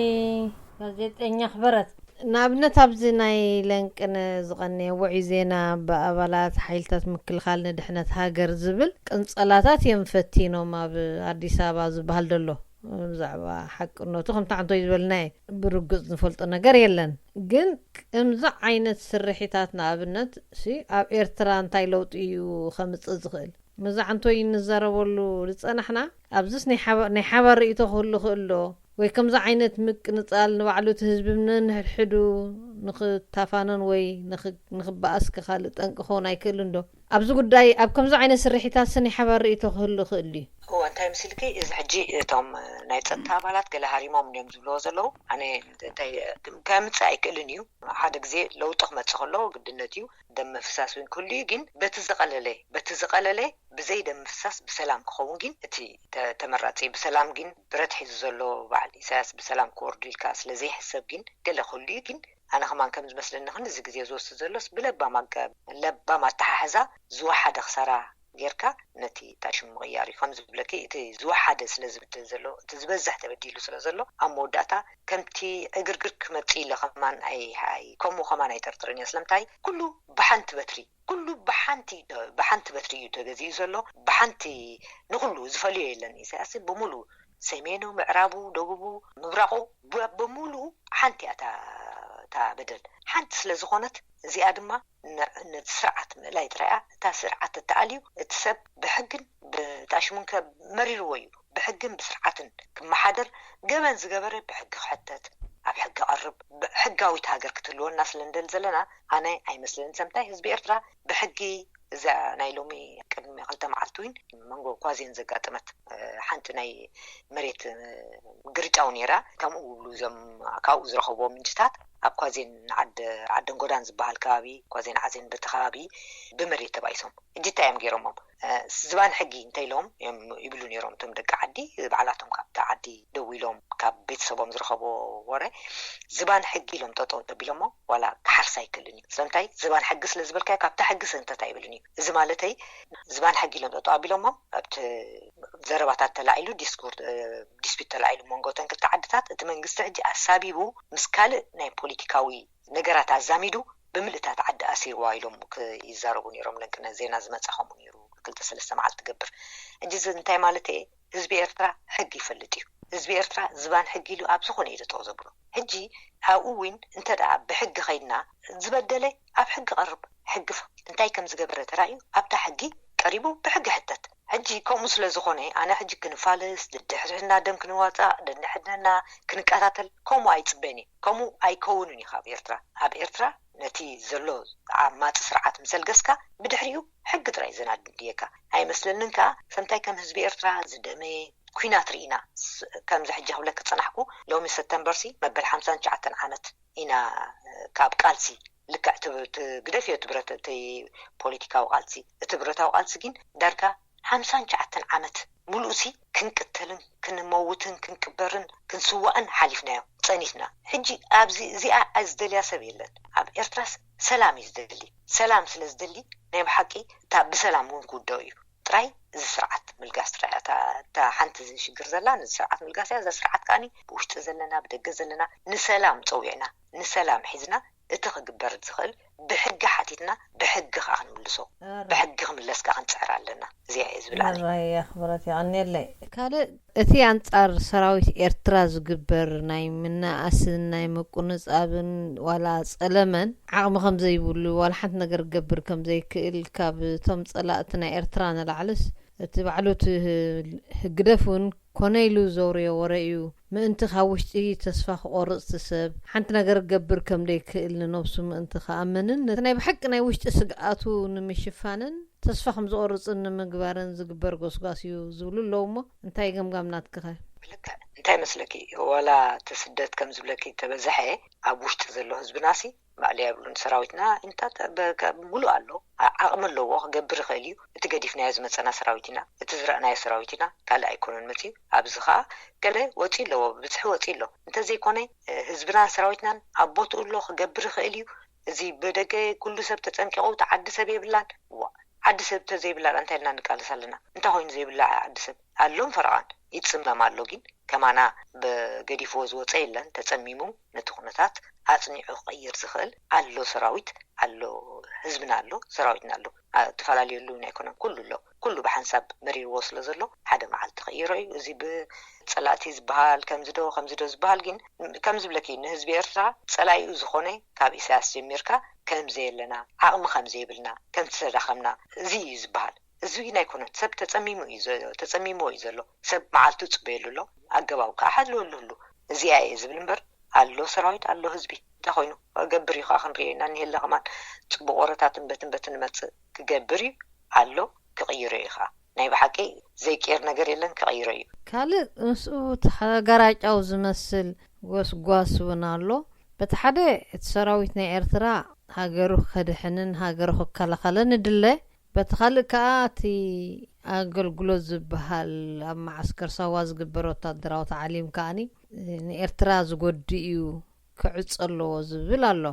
ጋዜጠኛ ክበረት። ንኣብነት ኣብዚ ናይ ለንቅነ ዝቐነየ ውዑይ ዜና ብኣባላት ሓይልታት ምክልኻል ንድሕነት ሃገር ዝብል ቅንጸላታት እዮም ፈቲኖም ኣብ ኣዲስ ኣበባ ዝበሃል ዘሎ። ብዛዕባ ሓቅነቱ ከምቲ ዓንቶይ ዝበልናየ ብርግጽ ንፈልጦ ነገር የለን። ግን ከምዚ ዓይነት ስርሒታት ንኣብነት ሲ ኣብ ኤርትራ እንታይ ለውጢ እዩ ከምጽእ ዝኽእል? መዛዕንቶይ እንዛረበሉ ዝጸናሕና፣ ኣብዚስ ናይ ሓባ-፣ ናይ ሓባር ርእይቶ ክህሉ ክእል ዶ? ወይ ከምዚ ዓይነት ምቅንጻል ንባዕሉ እቲ ህዝቢ ነንሕድሕዱ ንኽታፋነን ወይ ንኽ-፣ ንኽበኣስ ክኻልእ ጠንቂ ክኸውን ኣይክእልን ዶ? ኣብዚ ጉዳይ፣ ኣብ ከምዚ ዓይነት ስርሒታትስ ናይ ሓባር ርእይቶ ክህሉ ክእል ድዩ? እወ፣ እንታይ ምስልኪ፣ እዚ ሕጂ እቶም ናይ ጸጥታ ኣባላት ገለ ሃሪሞም እዮም ዝብልዎ ዘለዉ። ኣነ እንታይ ከምጽእ ኣይክእልን እዩ። ሓደ ግዜ ለውጢ ክመጽእ ከሎ ግድነት እዩ። ደም ምፍሳስ እውን ክህሉ እዩ፣ ግን በቲ ዝቐለለ፣ በቲ ዝቐለለ ብዘይ ደም ምፍሳስ ብሰላም ክኸውን ግን እቲ ተ-፣ ተመራጺ። ብሰላም ግን ብረት ሒዙ ዘሎ በዓል ኢሳያስ ብሰላም ክወርዱ ኢልካ ስለ ዘይሕሰብ ግን ገለ ክህሉ እዩ። ግን ኣነ ከማን ከም ዝመስለኒ ክንዚ ግዜ ዝወስድ ዘሎስ ብለባም ኣገ-፣ ለባም ኣተሓሕዛ ዝወሓደ ክሳራ ጌርካ ነቲ ታሽሙ ምቕያር እዩ። ከም ዝብለኪ እቲ ዝወሓደ ስለ ዝብድል ዘሎ፣ እቲ ዝበዝሕ ተበዲሉ ስለ ዘሎ ኣብ መወዳእታ ከምቲ ዕግርግር ክመጽእ ኢለ ከማን ኣይ-፣ ኣይ-፣ ከምኡ ከማን ኣይጠርጥርን እየ። ስለምንታይ ኩሉ ብሓንቲ በትሪ፣ ኩሉ ብሓንቲ፣ ብሓንቲ በትሪ እዩ ተገዚኡ ዘሎ። ብሓንቲ ንኹሉ ዝፈልዮ የለን። ኢሳያስ ብምሉእ ሰሜኑ፣ ምዕራቡ፣ ደቡቡ፣ ምብራቑ ብ-፣ ብምሉኡ ሓንቲ እያ እታ፣ እታ በደል። ሓንቲ ስለ ዝኾነት እዚኣ ድማ ን-፣ ነቲ ስርዓት ምእላይ ጥራይ እያ። እታ ስርዓት ተተኣልዩ እቲ ሰብ ብሕግን ብታሽሙን ከ መሪርዎ እዩ። ብሕግን ብስርዓትን ክመሓደር፣ ገበን ዝገበረ ብሕጊ ክሕተት፣ ኣብ ሕጊ ቀርብ፣ ብ-፣ ሕጋዊት ሃገር ክትህልወና ስለ ንደሊ ዘለና፣ ኣነ ኣይመስለንን። ሰምታይ ህዝቢ ኤርትራ ብሕጊ እዛ ናይ ሎሚ ቅድሚ ክልተ መዓልቲ እውን መንጎ ኳዜን ዘጋጠመት፣ እ፣ ሓንቲ ናይ መሬት፣ እ፣ ግርጫው ነይራ። ከምኡ ይብሉ እዞም ካብኡ ዝረኸብዎ ምንጭታት፣ ኣብ ኳዜን ዓደ-፣ ዓደንጎዳን ዝበሃል ከባቢ፣ ኳዜን ዓዜን በቲ ከባቢ ብመሬት ተባኢሶም። ሕጂ እንታይ እዮም ገይሮሞም? ዝባን ሕጊ እንተኢሎም እዮም ይብሉ ነይሮም። እቶም ደቂ ዓዲ ባዕላቶም ካብቲ ዓዲ ደው ኢሎም ካብ ቤተሰቦም ዝረኸብዎ ወረ ዝባን ሕጊ ኢሎም ጠጠው ተቢሎሞ፣ ዋላ ክሓርስ ኣይክእልን እዩ። ስለምንታይ? ዝባን ሕጊ ስለ ዝበልካዮ ካብታ ሕጊ ሰንተት ኣይብልን እዩ። እዚ ማለተይ ዝባን ሕጊ ኢሎም ጠጠው ኣቢሎሞ ኣብቲ ዘረባታት ተላዒሉ፣ ዲስኩር ዲስፒት ተላዒሉ መንጎ እተን ክልተ ዓድታት፣ እቲ መንግስቲ ሕጂ ኣሳቢቡ ምስ ካልእ ናይ ፖለቲካዊ ነገራት ኣዛሚዱ ብምልእታት ዓዲ ኣሲርዋ ኢሎም ይዛረቡ ነይሮም። ለንቅነ ዜና ዝመፀ ከምኡ ነይሩ። ክልተ ሰለስተ መዓልቲ ትገብር። ሕጂ እዚ እንታይ ማለት እየ? ህዝቢ ኤርትራ ሕጊ ይፈልጥ እዩ። ህዝቢ ኤርትራ ዝባን ሕጊ ኢሉ ኣብ ዝኾነ እዩ ጠጠው ዘብሎ። ሕጂ ኣብኡ እውን እንተ ደኣ ብሕጊ ከይድና ዝበደለ ኣብ ሕጊ ቀርብ። ሕጊ እንታይ ከም ዝገበረ ተራእዩ ኣብታ ሕጊ ቀሪቡ ብሕጊ ሕተት። ሕጂ ከምኡ ስለ ዝኾነ ኣነ ሕጂ ክንፋለስ፣ ድድሕርና ደም ክንዋፃእ፣ ደድሕርና ክንቀታተል ከምኡ ኣይፅበን እየ። ከምኡ ኣይከውንን እዩ ካብ ኤርትራ። ኣብ ኤርትራ ነቲ ዘሎ ዓማፂ ስርዓት ምስ ኣልገስካ ብድሕሪኡ ሕጊ ጥራይ ዘናድየካ ኣይመስለንን። ከዓ ሰምታይ ከም ህዝቢ ኤርትራ ዝደመየ ኲናት ርኢና። ከምዚ ሕጂ ክብለክ ዝጸናሕኩ ሎሚ ሰተምበርሲ መበል ሓምሳን ትሽዓተን ዓመት ኢና ካብ ቃልሲ። ልክዕ ግደፍዮ እቲ ብረት እቲ ፖለቲካዊ ቃልሲ፣ እቲ ብረታዊ ቃልሲ ግን ዳርጋ ሓምሳን ትሽዓተን ዓመት ሙሉእሲ ክንቅተልን ክንመውትን ክንቅበርን ክንስዋእን ሓሊፍናዮ ጸኒትና። ሕጂ ኣብዚ እዚኣ ዝደልያ ሰብ የለን። ኣብ ኤርትራስ ሰላም እዩ ዝደሊ። ሰላም ስለ ዝደሊ ናይ ብሓቂ እታ ብሰላም እውን ክውደኦ እዩ። ጥራይ እዚ ስርዓት ምልጋስ ጥራይ እያ እታ ሓንቲ ሽግር ዘላ። ነዚ ስርዓት ምልጋስ እያ። እዛ ስርዓት ከዓኒ ብውሽጢ ዘለና ብደገ ዘለና ንሰላም ጸዊዕና ንሰላም ሒዝና እቲ ክግበር ዝኽእል ብሕጊ ሓቲትና ብሕጊ ከዓ ክንምልሶ፣ ብሕጊ ክምለስ ከዓ ክንፅዕር ኣለና። እዚኣ እየ ዝብል ኣነ። ራይ ኣኽብረት የቐንየለይ። ካልእ እቲ ኣንጻር ሰራዊት ኤርትራ ዝግበር ናይ ምንኣስን ናይ ምቁንጻብን ዋላ ጸለመን ዓቕሚ ከም ዘይብሉ ዋላ ሓንቲ ነገር ክገብር ከም ዘይክእል ካብ እቶም ጸላእቲ ናይ ኤርትራ ንላዕልስ እቲ ባዕሉ እቲ ህግደፍ እውን ኮነ ኢሉ ዘውርዮ ወረ እዩ። ምእንቲ ካብ ውሽጢ ተስፋ ክቆርጽ እቲ ሰብ ሓንቲ ነገር ክገብር ከም ዘይክእል ንነብሱ ምእንቲ ክኣምንን ነቲ ናይ ብሓቂ ናይ ውሽጢ ስግኣቱ ንምሽፋንን ተስፋ ከም ዝቆርጽን ንምግባርን ዝግበር ጎስጓስ እዩ ዝብሉ ኣለዉ እሞ እንታይ ገምጋም ናትክኸ? ብልክዕ እንታይ መስለኪ ዋላ እቲ ስደት ከም ዝብለኪ ተበዝሐ ኣብ ውሽጢ ዘሎ ህዝብናሲ ባዕሉ የብሉን ሰራዊትና እንታት ሙሉእ ኣሎ ዓቕሚ ኣለዎ ክገብር ይኽእል እዩ እቲ ገዲፍናዮ ዝመፀና ሰራዊት ኢና እቲ ዝረእናዮ ሰራዊት ኢና ካልእ ኣይኮነን መፅዩ ኣብዚ ከዓ ገለ ወፂ ኣለዎ ብብዝሒ ወፂ ኣሎ እንተዘይኮነ ህዝብናን ሰራዊትናን ኣብ ቦትኡ ኣሎ ክገብር ይኽእል እዩ እዚ ብደገ ኩሉ ሰብ ተፀንቂቑ እቲ ዓዲ ሰብ የብላን ዋ ዓዲ ሰብ ተዘይብላ እንታይ ኢልና ንቃለስ ኣለና እንታይ ኮይኑ ዘይብላ ዓዲ ሰብ ኣሎም ፈረቓን ይፅመም ኣሎ ግን ከማና ብገዲፍዎ ዝወፀ የለን ተፀሚሙ ነቲ ኩነታት ኣፅኒዑ ክቕይር ዝኽእል ኣሎ ሰራዊት ኣሎ ህዝብና ኣሎ ሰራዊትና ኣሎ ትፈላለየሉ ኣይኮነን ኩሉ ኣሎ ኩሉ ብሓንሳብ መሪርዎ ስለ ዘሎ ሓደ መዓልቲ ክቕይሮ እዩ እዚ ብፀላእቲ ዝበሃል ከምዚ ዶ ከምዚ ዶ ዝበሃል ግን ከምዚ ብለኪ ንህዝቢ ኤርትራ ፀላኢኡ ዝኾነ ካብ ኢሳያስ ጀሚርካ ከምዘየለና ዓቕሚ ከምዘይብልና ከምተዳኸምና እዚ እዩ ዝበሃል እዚ ግን ኣይኮነን ሰብ ተፀሚሙ እዩ ተፀሚምዎ እዩ ዘሎ ሰብ መዓልቱ ፅበየሉ ኣሎ ኣገባቡ ከዓ ሓልወሉ ህሉ እዚኣ እየ ዝብል እምበር ኣሎ ሰራዊት ኣሎ ህዝቢ እንታይ ኮይኑ ገብር እዩ ከዓ ክንሪኦ ኢና እኒሀለ ከማን ፅቡቅ ወረታትን በትን በትን ንመፅእ ክገብር እዩ ኣሎ ክቅይሮ እዩ ከዓ ናይ ብሓቂ ዘይቅየር ነገር የለን ክቅይሮ እዩ ካልእ ምስኡ ተጋራጫው ዝመስል ጎስጓስ እውን ኣሎ በቲ ሓደ እቲ ሰራዊት ናይ ኤርትራ ሃገሩ ከድሕንን ሃገሩ ክከላኸልን ይድለ በቲ ካልእ ከኣ እቲ ኣገልግሎት ዝበሃል ኣብ መዓስከር ሳዋ ዝግበር ወታደራዊ ተዓሊም ከኣኒ ንኤርትራ ዝጎድእ እዩ ክዕጾ ኣለዎ ዝብል ኣሎ።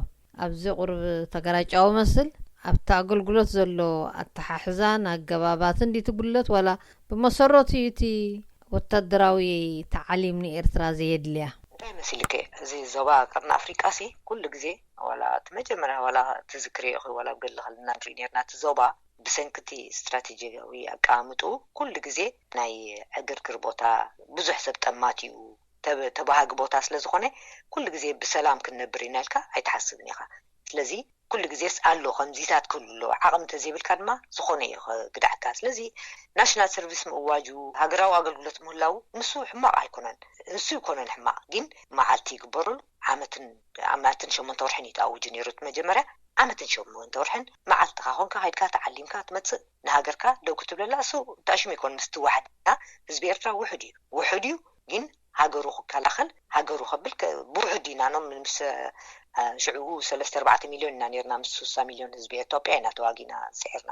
ኣብዚ ቁሩብ ተገራጫዊ መስል ኣብቲ ኣገልግሎት ዘሎ ኣተሓሕዛን ኣገባባትን ድዩ እቲ ጉድለት ዋላ ብመሰረቱ እዩ እቲ ወታደራዊ ተዓሊም ንኤርትራ ዘየድልያ? እንታይ መሲልኪ እዚ ዞባ ቀርኒ ኣፍሪቃ ሲ ኩሉ ግዜ ዋላ እቲ መጀመርያ ዋላ ትዝክርዮ ኢኺ ዋላ ኣብ ገድሊ ከለና ንርኢ ነርና እቲ ዞባ ብሰንኪ እቲ ስትራቴጂያዊ ኣቀማምጥኡ ኩሉ ግዜ ናይ ዕግርግር ቦታ ብዙሕ ሰብ ጠማት እዩ ተባሃጊ ቦታ ስለ ዝኾነ ኩሉ ግዜ ብሰላም ክንነብር ኢና ኢልካ ኣይትሓስብን ኢኻ ስለዚ ኩሉ ግዜስ ኣሎ ከምዚታት ክህሉ ኣለዎ ዓቕሚ እንተዘይብልካ ድማ ዝኾነ እዩ ክግድዐካ ስለዚ ናሽናል ሰርቪስ ምእዋጁ ሃገራዊ ኣገልግሎት ምህላው ንሱ ሕማቕ ኣይኮነን ንሱ ይኮነን ሕማቕ ግን መዓልቲ ይግበረሉ ዓመትን ኣማትን ሸሞንተ ወርሕን እዩ ተኣዊጁ ነይሩ እቲ መጀመርያ ዓመትን ሸሞንተ ወርሕን መዓልትኻ ኮንካ ከይድካ ተዓሊምካ ትመፅእ ንሃገርካ ደው ክትብለላ እሱ ተኣሽሙ ይኮን ምስ ትዋሕድና ህዝቢ ኤርትራ ውሕድ እዩ ውሕድ እዩ ግን ሃገሩ ክከላኸል ሃገሩ ከብል ብውሕድ ኢና ኖም ምስ ሽዑ ሰለስተ ኣርባዕተ ሚልዮን ኢና ነርና ምስ ስሳ ሚልዮን ህዝቢ ኤትዮጵያ ኢና ተዋጊና ስዒርና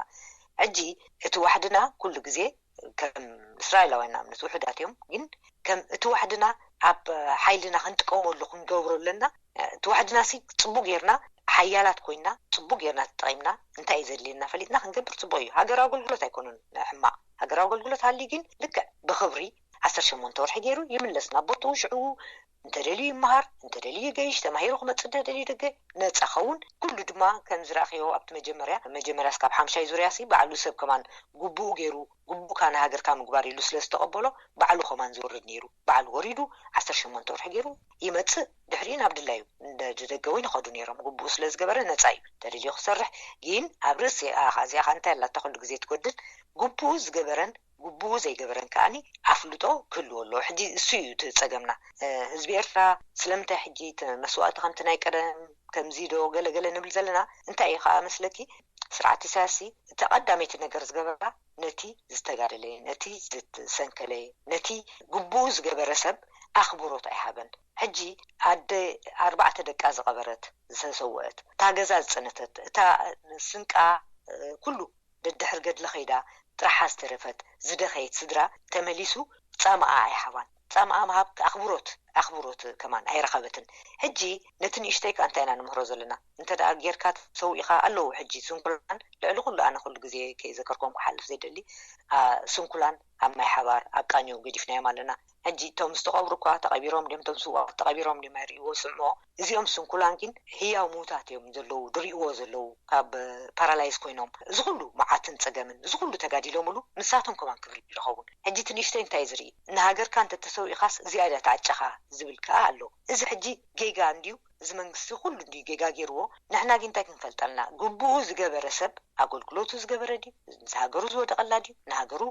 ሕጂ እቲ ዋሕድና ኩሉ ግዜ ከም እስራኤላውያን ንኣብነት ውሕዳት እዮም፣ ግን ከም እቲ ዋሕድና ኣብ ሓይልና ክንጥቀመሉ ክንገብሮ ኣለና። እቲ ዋሕድና ሲ ጽቡቅ ጌርና ሓያላት ኮይና ጽቡቅ ጌርና ተጠቂምና እንታይ እዩ ዘድልየና ፈሊጥና ክንገብር ጽቡቅ እዩ። ሃገራዊ ኣገልግሎት ኣይኮኑን ሕማቅ። ሃገራዊ ኣገልግሎት ሃልዩ ግን ልክዕ ብክብሪ ዓሰርተ ሸሞንተ ወርሒ ገይሩ ይምለስ ናብ ቦትኡ። ሽዑ እንተደልዩ ይመሃር፣ እንተደልዩ ይገይሽ፣ ተማሂሩ ክመጽእ እንተደልዩ ደገ ነጻ ኸውን። ኩሉ ድማ ከም ዝረኣኽዮ ኣብቲ መጀመርያ መጀመርያ ስካብ ሓምሻይ ዙርያ ሲ ባዕሉ ሰብ ከማን ግቡኡ ገይሩ ግቡእካ ንሃገርካ ምግባር ኢሉ ስለ ዝተቐበሎ ባዕሉ ከማን ዝወርድ ነይሩ። ባዕሉ ወሪዱ ዓሰርተ ሸሞንተ ወርሒ ገይሩ ይመጽእ። ድሕሪኡ ናብ ድላዩ ንደገ ወይ ንኸዱ ነይሮም። ግቡኡ ስለ ዝገበረ ነጻ እዩ። ተደልዩ ክሰርሕ ግን ኣብ ርእሲ ኣኻ እዚኣኻ እንታይ ኣላታ ኩሉ ግዜ ትጎድል። ግቡኡ ዝገበረን ግቡኡ ዘይገበረን ከኣኒ ኣፍልጦ ክህልዎ ኣለዎ። ሕጂ እሱ እዩ እቲ ጸገምና። ህዝቢ ኤርትራ ስለምንታይ ሕጂ መስዋእቲ ከምቲ ናይ ቀደም ከምዚ ዶ ገለገለ ንብል ዘለና? እንታይ እዩ ከዓ መስለኪ? ስርዓት ኢሳያስ እቲ ቀዳመይቲ ነገር ዝገበራ ነቲ ዝተጋደለ፣ ነቲ ዝሰንከለ፣ ነቲ ግቡኡ ዝገበረ ሰብ ኣኽብሮት ኣይሃበን። ሕጂ ኣደ ኣርባዕተ ደቃ ዝቐበረት ዝተሰወአት፣ እታ ገዛ ዝፀነተት፣ እታ ስንቃ ኩሉ ደድሕር ገድሊ ከይዳ ጥራሓ ዝተረፈት ዝደኸየት ስድራ ተመሊሱ ጻማኣ ኣይሃባን። ጻማኣ ምሃብ ኣኽብሮት ኣኽብሮት ከማን ኣይረኸበትን። ሕጂ ነቲ ንእሽተይ ከኣ እንታይ ኢና ንምህሮ ዘለና? እንተ ደኣ ጌርካ ተሰዊእኻ ኣለዉ። ሕጂ ስንኩላን ልዕሊ ኩሉ ኣነ ኩሉ ግዜ ከይዘከርኮም ክሓልፍ ዘይደሊ ስንኩላን ኣብ ማይ ሓባር ኣብ ቃንዮ ገዲፍናዮም ኣለና። ሕጂ እቶም ዝተቐብሩ እኳ ተቐቢሮም ድዮም፣ እቶም ስውኣት ተቐቢሮም ድዮም ኣይርእይዎ ስምዖ። እዚኦም ስንኩላን ግን ህያው ምውታት እዮም ዘለዉ ድርእይዎ ዘለዉ ካብ ፓራላይዝ ኮይኖም እዚ ኩሉ መዓትን ጸገምን እዚ ኩሉ ተጋዲሎምሉ ንሳቶም ከማን ክብሪ ይረኸቡን። ሕጂ እቲ ንእሽተይ እንታይ ዝርኢ? ንሃገርካ እንተተሰዊእኻስ ዝያዳ ተዓጨኻ ዝብል ከኣ ኣሎ። እዚ ሕጂ ጌጋ እንድዩ። እዚ መንግስቲ ኩሉ እንድዩ ጌጋ ገይርዎ። ንሕና ግን እንታይ ክንፈልጠልና? ግቡኡ ዝገበረ ሰብ ኣገልግሎቱ ዝገበረ ድዩ? ንሃገሩ ዝወደቐላ ድዩ? ንሃገሩ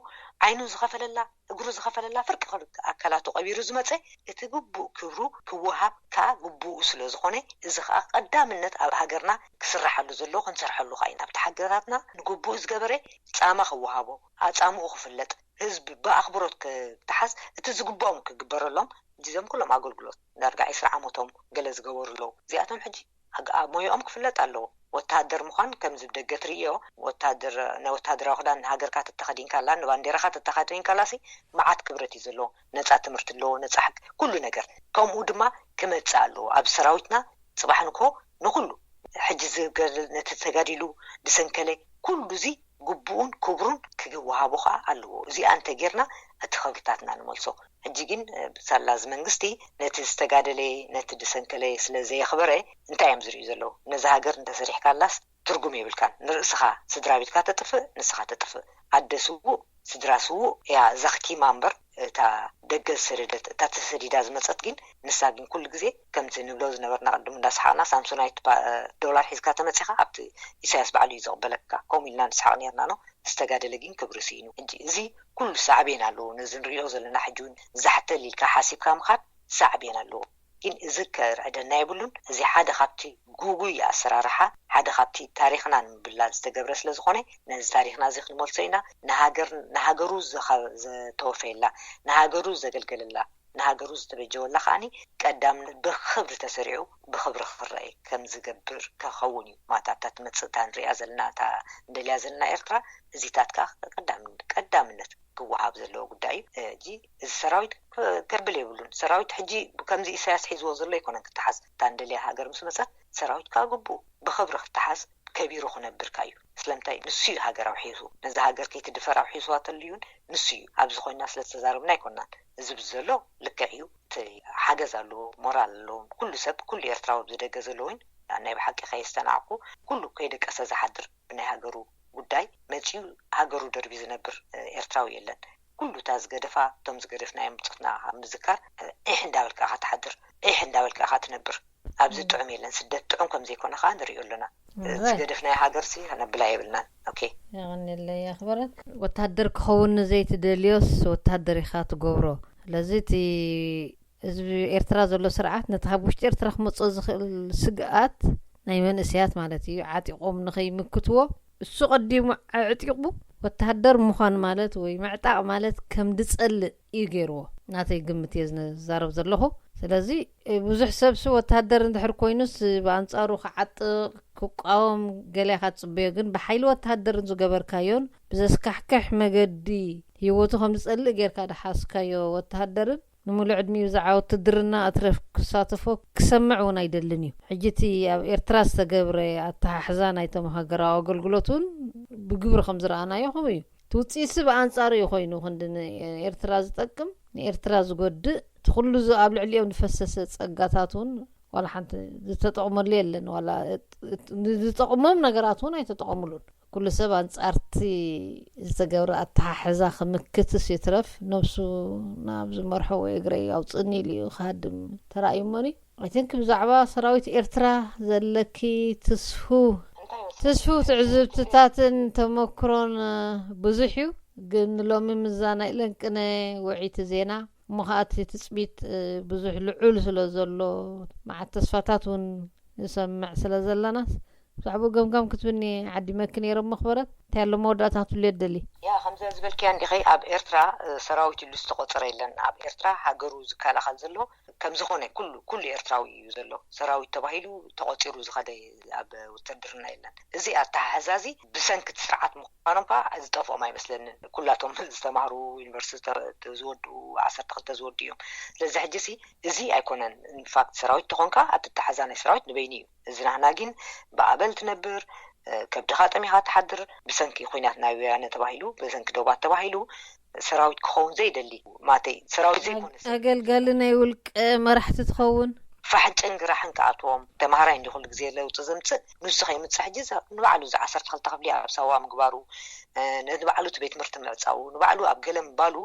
ዓይኑ ዝኸፈለላ እግሩ ዝኸፈለላ ፍርቂ ክልተ ኣካላቱ ቀቢሩ ዝመፀ እቲ ግቡእ ክብሩ ክወሃብ ከዓ ግቡኡ ስለ ዝኾነ እዚ ከዓ ቀዳምነት ኣብ ሃገርና ክስራሓሉ ዘለዎ ክንሰርሐሉ ከዓ ኢና። ኣብቲ ሃገራትና ንግቡእ ዝገበረ ፃማ ክወሃቦ ኣፃምኡ ክፍለጥ ህዝቢ ብኣኽብሮት ክተሓዝ እቲ ዝግብኦም ክግበረሎም እዚዞም ኩሎም ኣገልግሎት ዳርጋ ዒስራ ዓመቶም ገለ ዝገበሩ ኣለዉ። እዚኣቶም ሕጂ ሞይኦም ክፍለጥ ኣለዎ። ወተሃደር ምዃን ከምዚ ብደገ ትርእዮ ወተሃደር ናይ ወተሃደራዊ ክዳን ንሃገርካ ተተኸዲንካላ ንባንዴራኻ ተተኸዲንካላሲ መዓት ክብረት እዩ ዘለዎ። ነፃ ትምህርቲ ኣለዎ፣ ነፃ ሕግ፣ ኩሉ ነገር ከምኡ ድማ ክመፅእ ኣለዎ። ኣብ ሰራዊትና ፅባሕ ንኮ ንኩሉ ሕጂ ዝገድል ነቲ ተጋዲሉ ዝሰንከለ ኩሉ እዚ ግቡኡን ክብሩን ክወሃቦ ከዓ ኣለዎ። እዚኣ እንተጌርና እቲ ክብርታትና ንመልሶ። ሕጂ ግን ሳላ እዚ መንግስቲ ነቲ ዝተጋደለ ነቲ ዝሰንከለ ስለ ዘየኽበረ እንታይ እዮም ዝርእዩ ዘለዉ? ነዚ ሃገር እንተሰሪሕካላስ ትርጉም የብልካን። ንርእስኻ ስድራ ቤትካ ተጥፍእ፣ ንስኻ ተጥፍእ። ኣደ ስዉእ ስድራ ስዉእ እያ ዘኽቲማ እምበር እታ ደገ ዝሰደደት እታ ተሰዲዳ ዝመጸት ግን ንሳ ግን ኩሉ ግዜ ከምቲ ንብሎ ዝነበርና ቅድም እንዳሰሓቕና ሳምሶናይት ዶላር ሒዝካ ተመጺኻ ኣብቲ ኢሳያስ ባዕሉ እዩ ዝቕበለካ። ከምኡ ኢልና ንስሓቕ ነርና ነው። ዝተጋደለ ግን ክብሪ ስኢኑ። ሕጂ እዚ ኩሉ ሳዕቤን ኣለዎ። ነዚ ንሪኦ ዘለና ሕጂ እውን ዛሕተል ኢልካ ሓሲብካ ምኻድ ሳዕቤን ኣለዎ። ግን እዚ ከርዕደና የብሉን። እዚ ሓደ ካብቲ ጉጉይ ኣሰራርሓ ሓደ ካብቲ ታሪኽና ንምብላል ዝተገብረ ስለ ዝኾነ ነዚ ታሪኽና እዚ ክንመልሶ ኢና። ንሃገር ንሃገሩ ዘተወፈየላ ንሃገሩ ዘገልገለላ ንሃገሩ ዝተበጀወላ ከዓኒ ቀዳምነት ብኽብሪ ተሰሪዑ ብኽብሪ ክረአ ከም ዝገብር ክኸውን እዩ። ማታ እታ ትመፅእ እታ ንሪኣ ዘለና እታ እንደልያ ዘለና ኤርትራ እዚታት ከዓ ቀዳምነት ክወሃብ ዘለዎ ጉዳይ እዩ። ሕጂ እዚ ሰራዊት ከብል የብሉን። ሰራዊት ሕጂ ከምዚ ኢሳያስ ሒዝዎ ዘሎ ኣይኮነን ክተሓዝ። እታ እንደልያ ሃገር ምስ መፀት ሰራዊት ከዓ ግቡኡ ብኽብሪ ክተሓዝ ከቢሩ ክነብር ከዓ እዩ። ስለምንታይ ንሱ እዩ ሃገር ኣውሒሱ ነዚ ሃገር ከይትድፈር ኣውሒስዋ ተልዩን ንሱ እዩ። ኣብዚ ኮይና ስለ ዝተዛረብና ኣይኮናን። እዚ ብዚ ዘሎ ልክዕ እዩ። እቲ ሓገዝ ኣለዎ፣ ሞራል ኣለዎም። ኩሉ ሰብ ኩሉ ኤርትራዊ ኣብዚ ደገ ዘለውን ናይ ብሓቂ ከየስተናዕኩ ኩሉ ከይደቀሰ ዝሓድር ብናይ ሃገሩ ጉዳይ መጺኡ ሃገሩ ደርቢ ዝነብር ኤርትራዊ የለን። ኩሉ እታ ዝገደፋ እቶም ዝገደፍናዮም ብጾትና ካብ ምዝካር ዒሕ እንዳበልካ ኢኻ ትሓድር፣ ዒሕ እንዳበልካ ኢኻ ትነብር። ኣብዚ ጥዑም የለን። ስደት ጥዑም ከም ዘይኮነ ከኣ ንሪኦ ኣለና። ዝገደፍናዮ ሃገርሲ ከነብላ የብልናን። ኦኬ። የቐንየለይ ኣኽበረት። ወታደር ክኸውን ንዘይትደልዮስ ወታደር ኢኻ ትገብሮ። ስለዚ እቲ ህዝቢ ኤርትራ ዘሎ ስርዓት ነቲ ካብ ውሽጢ ኤርትራ ክመጽኦ ዝኽእል ስግኣት ናይ መንእሰያት ማለት እዩ ዓጢቖም ንኸይምክትዎ እሱ ቀዲሙ ኣዕጢቑ ወተሃደር ምዃን ማለት ወይ ምዕጣቕ ማለት ከም ድጸልእ እዩ ገይርዎ። ናተይ ግምት እየ ዝዛረብ ዘለኹ። ስለዚ ብዙሕ ሰብሲ ወተሃደር እንድሕር ኮይኑስ ብኣንጻሩ ክዓጥቕ ክቃወም ገለ ኢኻ ትጽበዮ። ግን ብሓይሊ ወተሃደር ዝገበርካዮን ብዘስካሕክሕ መገዲ ህይወቱ ከም ዝጸልእ ጌርካ ድሓዝካዮ ወተሃደርን ንምሉእ ዕድሚኡ ብዛዕባ ውትድርና እትረፍ ክሳተፎ ክሰምዕ እውን ኣይደልን እዩ። ሕጂ እቲ ኣብ ኤርትራ ዝተገብረ ኣተሓሕዛ ናይቶም ሃገራዊ ኣገልግሎት እውን ብግብሪ ከም ዝረኣናዮ ከምኡ እዩ። እቲ ውፅኢትሲ ብኣንጻሩ እዩ ኮይኑ ክንዲ ንኤርትራ ዝጠቅም ንኤርትራ ዝጎድእ እቲ ኩሉ ኣብ ልዕሊኦም ዝፈሰሰ ጸጋታት እውን ዋላ ሓንቲ ዝተጠቕመሉ የለን። ዋላ ዝጠቕሞም ነገራት እውን ኣይተጠቐምሉን። ኩሉ ሰብ ኣንጻርቲ ዝተገብረ ኣተሓሕዛ ክምክትስ ይትረፍ ነብሱ ናብ ዝመርሖ ወይ እግረይ ኣውፅእኒ ኢሉ እዩ ክሃድም ተራእዩ እሞኒ። ኣይቲንክ ብዛዕባ ሰራዊት ኤርትራ ዘለኪ ትስፉ ትስፉ ትዕዝብትታትን ተመክሮን ብዙሕ እዩ። ግን ሎሚ ምዛ ናይ ለንቅነ ውዒቲ ዜና እሞ ከዓ እቲ ትፅቢት ብዙሕ ልዑል ስለ ዘሎ መዓት ተስፋታት እውን ንሰምዕ ስለ ዘለናስ ብዛዕባኡ ገምጋም ክትብኒ ዓዲመኪ ነይረ። መኽበረት እንታይ ኣሎ መወዳእታ ክትብልዮ ትደሊ? ያ ከምዚ ዝበልክያ እንዲኺ ኣብ ኤርትራ ሰራዊት ኢሉ ዝተቆፀረ የለን። ኣብ ኤርትራ ሃገሩ ዝከላኸል ዘሎ ከም ዝኾነ ኩሉ ኩሉ ኤርትራዊ እዩ ዘሎ። ሰራዊት ተባሂሉ ተቆፂሩ ዝኸደ ኣብ ውትድርና የለን። እዚ ኣተሓሕዛ እዚ ብሰንኪ እቲ ስርዓት ምዃኖም ከዓ ዝጠፍኦም ኣይመስለንን። ኩላቶም ዝተማህሩ ዩኒቨርሲቲ ዝወድኡ ዓሰርተ ክልተ ዝወዱ እዮም። ስለዚ ሕጂ ሲ እዚ ኣይኮነን። ኢንፋክት ሰራዊት ተኾንካ ኣተሓሕዛ ናይ ሰራዊት ንበይኑ እዩ። እዚ ናህና ግን ብኣበል ትነብር ከብድኻ ጠሚኻ ትሓድር ብሰንኪ ኩናት ናይ ወያነ ተባሂሉ ብሰንኪ ደባት ተባሂሉ ሰራዊት ክኸውን ዘይደሊ ማተይ ሰራዊት ዘይኮነ ሰብ ኣገልጋሊ ናይ ውልቀ መራሕቲ ትኸውን። ፋሕን ጭንግራሕን ክኣትዎም ተምሃራይ እንዲ ኩሉ ግዜ ለውጢ ዘምፅእ ንሱ ከይምፅእ ሕጂ ንባዕሉ እዚ ዓሰርተ ክልተ ክፍሊ ኣብ ሳዋ ምግባሩ ንባዕሉ እቲ ቤት ትምህርቲ ምዕፃው ንባዕሉ ኣብ ገለ ምባሉ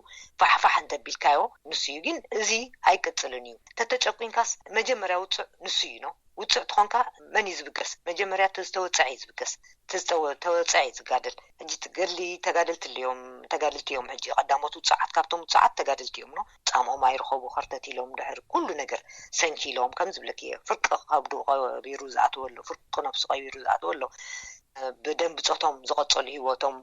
ፋሕፋሕ እንተቢልካዮ ንሱ እዩ። ግን እዚ ኣይቅፅልን እዩ። ተተጨቁንካስ መጀመርያ ውፅዕ ንሱ እዩ ነው ውፅዕ ትኾንካ መን እዩ ዝብገስ? መጀመርያ እቲ ዝተወፀዐ እዩ ዝብገስ። እቲ ዝተወፀዐ እዩ ዝጋደል። ሕጂ ትገድሊ ተጋደልቲ ኣለዮም ተጋደልቲ እዮም። ሕጂ ቀዳሞት ውፅዓት ካብቶም ውፅዓት ተጋደልቲ እዮም ነው ፃምኦም ኣይረኸቡ ከርተት ኢሎም ድሕር ኩሉ ነገር ሰንኪ ኢሎም ከም ዝብለክ እየ ፍርቂ ከብዱ ቀቢሩ ዝኣተወ ኣሎ ፍርቂ ነብሱ ቀቢሩ ዝኣተወ ኣሎ። ብደም ብፆቶም ዝቐፀሉ ህይወቶም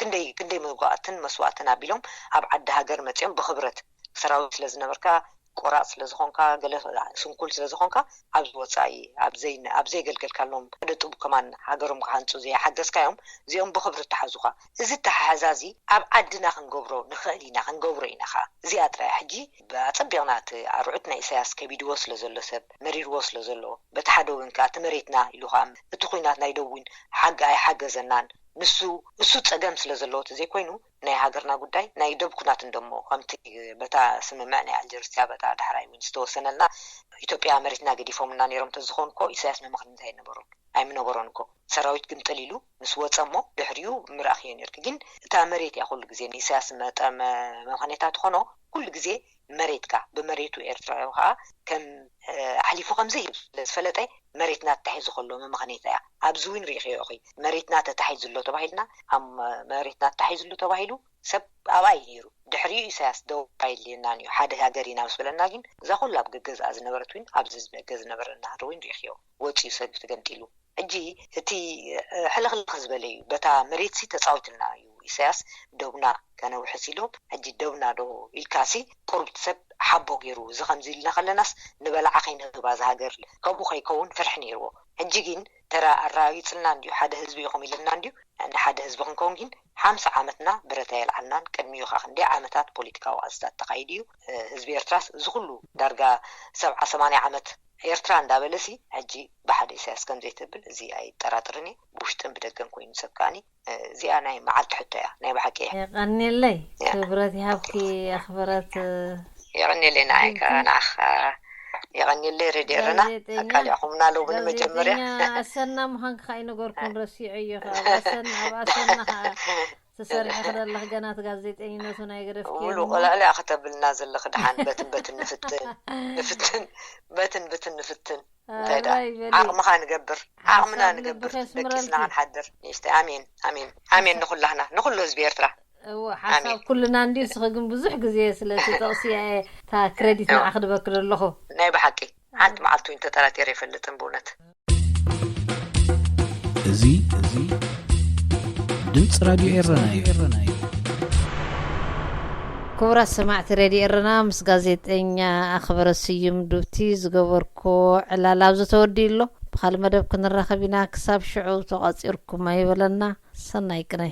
ክንደይ ክንደይ መጓእትን መስዋእትን ኣቢሎም ኣብ ዓዲ ሃገር መፅኦም ብክብረት ሰራዊት ስለ ዝነበርካ ቆራፅ ስለ ዝኾንካ ገለ ስንኩል ስለ ዝኾንካ ኣብዚ ወፃኢ ኣብ ዘይገልገልካሎም ሓደ ጡብ ከማን ሃገሮም ክሃንፁ ዘይሓገዝካዮም እዚኦም ብኽብሪ ተሓዙኻ። እዚ ተሓሕዛ እዚ ኣብ ዓድና ክንገብሮ ንኽእል ኢና ክንገብሮ ኢና ከዓ እዚኣ ጥራይ ሕጂ ኣፀቢቕና እቲ ኣርዑት ናይ ኢሳያስ ከቢድዎ ስለ ዘሎ ሰብ መሪርዎ ስለ ዘሎ በቲ ሓደ ወገን ከዓ እቲ መሬትና ኢሉ ከዓ እቲ ኩናት ናይ ደቡን ሓገ ኣይሓገዘናን ንሱ እሱ ፀገም ስለ ዘለዎ ተዘይኮይኑ ናይ ሃገርና ጉዳይ ናይ ደብ ኩናት እንደሞ ከምቲ በታ ስምምዕ ናይ ኣልጀርስ እያ በታ ዳሕራይ እውን ዝተወሰነልና ኢትዮጵያ መሬትና ገዲፎምና ነይሮም ተዝኾን እኮ ኢሳያስ መመኽንያት ኣይነበሮን ኣይምነበሮን እኮ ሰራዊት ግምጥል ኢሉ ምስ ወፀ እሞ ድሕሪኡ ምርኣኽ እዮ ነርኪ ግን እታ መሬት እያ ኩሉ ግዜ ንኢሳያስ መጠ መመኽንያታ ትኾኖ ኩሉ ግዜ መሬትካ ብመሬቱ ኤርትራዊ ከዓ ከም ኣሕሊፉ ከም ዘይህብ ስለ ዝፈለጠ መሬትና ተታሒዙ ከሎ መመኽኔታ እያ። ኣብዚ እውን ርኢኽዮ ኢኺ መሬትና ተታሒዙ ኣሎ ተባሂልና ኣብ መሬትና ተታሒዙ ኣሎ ተባሂሉ ሰብ ኣብኣ እዩ ነይሩ። ድሕሪኡ ኢሳያስ ደው ኣይድልየናን እዩ ሓደ ሃገር ኢና ምስ በለና ግን እዛ ኩሉ ኣብ ገገዝኣ ዝነበረት እውን ኣብዚ ዝገ ዝነበረ ናህሪ እውን ርኢኽዮ ወፂኡ ሰብ ተገምጢሉ። ሕጂ እቲ ሕልኽልኽ ዝበለ እዩ በታ መሬትሲ ተፃዊትልና እዩ ኢሳያስ ደብና ከነውሕስ ኢሎም ሕጂ ደብና ዶ ኢልካሲ ቁሩብ ሰብ ሓቦ ገይሩ እዚ ከምዚ ኢልና ከለናስ ንበላዓ ከይንህባ ዝሃገር ከምኡ ከይከውን ፍርሒ ነይርዎ ሕጂ ግን ተራ ኣራጊፅልና እንድዩ ሓደ ህዝቢ ኢኹም ኢልና እንድዩ ንሓደ ህዝቢ ክንከውን ግን ሓምሳ ዓመትና ብረት ኣየልዓልናን ቅድሚኡ ከዓ ክንደይ ዓመታት ፖለቲካዊ ቃልስታት ተካይዱ እዩ ህዝቢ ኤርትራስ እዚ ኩሉ ዳርጋ ሰብዓ ሰማንያ ዓመት ኤርትራ እንዳበለሲ ሕጂ ብሓደ ኢሳያስ ከም ዘይተብል እዚ ኣይጠራጥርን እየ ብውሽጥን ብደገን ኮይኑ ሰብ ከዓኒ እዚኣ ናይ መዓልቲ ሕቶ እያ ናይ ብሓቂ እያ የቐንየለይ ክብረት ይሃብኪ ኣኽብረት የቐንየለይ ንዓይ ከዓ ንዓኻ የቐንየለይ ሬድዮ ኤረና ኣቃሊዕኹምና ኣለዉ ንመጀመርያ ኣሰና ምዃንኪ ከዓ ይነገርኩም ረሲዐዮ ከዓ ኣሰና ኣብ ኣሰና ከዓ ትሰርሒ ክደለኽ ገና እቲ ጋዜጠኝነቱ ናይ ገደፍኪ ሙሉ ቆልዕልያ ከተብልና ዘለኺ ድሓን በትን በትን ንፍትን ንፍትን በትን ብትን ንፍትን እንታይ ደኣ ዓቕምኻ ንገብር ዓቕምና ንገብር ደቂስና ክንሓድር ንእሽተይ ኣሜን ኣሜን ኣሜን ንኹላህና ንኹሉ ህዝቢ ኤርትራ እዎ ሓሳብ ኩልና እንዲ ንስኺ ግን ብዙሕ ግዜ ስለቲ ጠቕሲ እየ እታ ክረዲት ንዓኺ ድበክር ኣለኹ ናይ ብሓቂ ሓንቲ መዓልቲ እውን ተጠራጢረ ኣይፈልጥን ብእውነት እዚ እዚ ድምፂ ራድዮ ኤረና እዩ። ክቡራት ሰማዕቲ ሬድዮ ኤረና፣ ምስ ጋዜጠኛ ኣኽበረ ስዩም ዱብቲ ዝገበርኩዎ ዕላል ኣብዚ ተወዲኡ ኣሎ። ብኻልእ መደብ ክንራኸብ ኢና። ክሳብ ሽዑ ተቋጺርኩም ኣይበለና። ሰናይ ቅነ።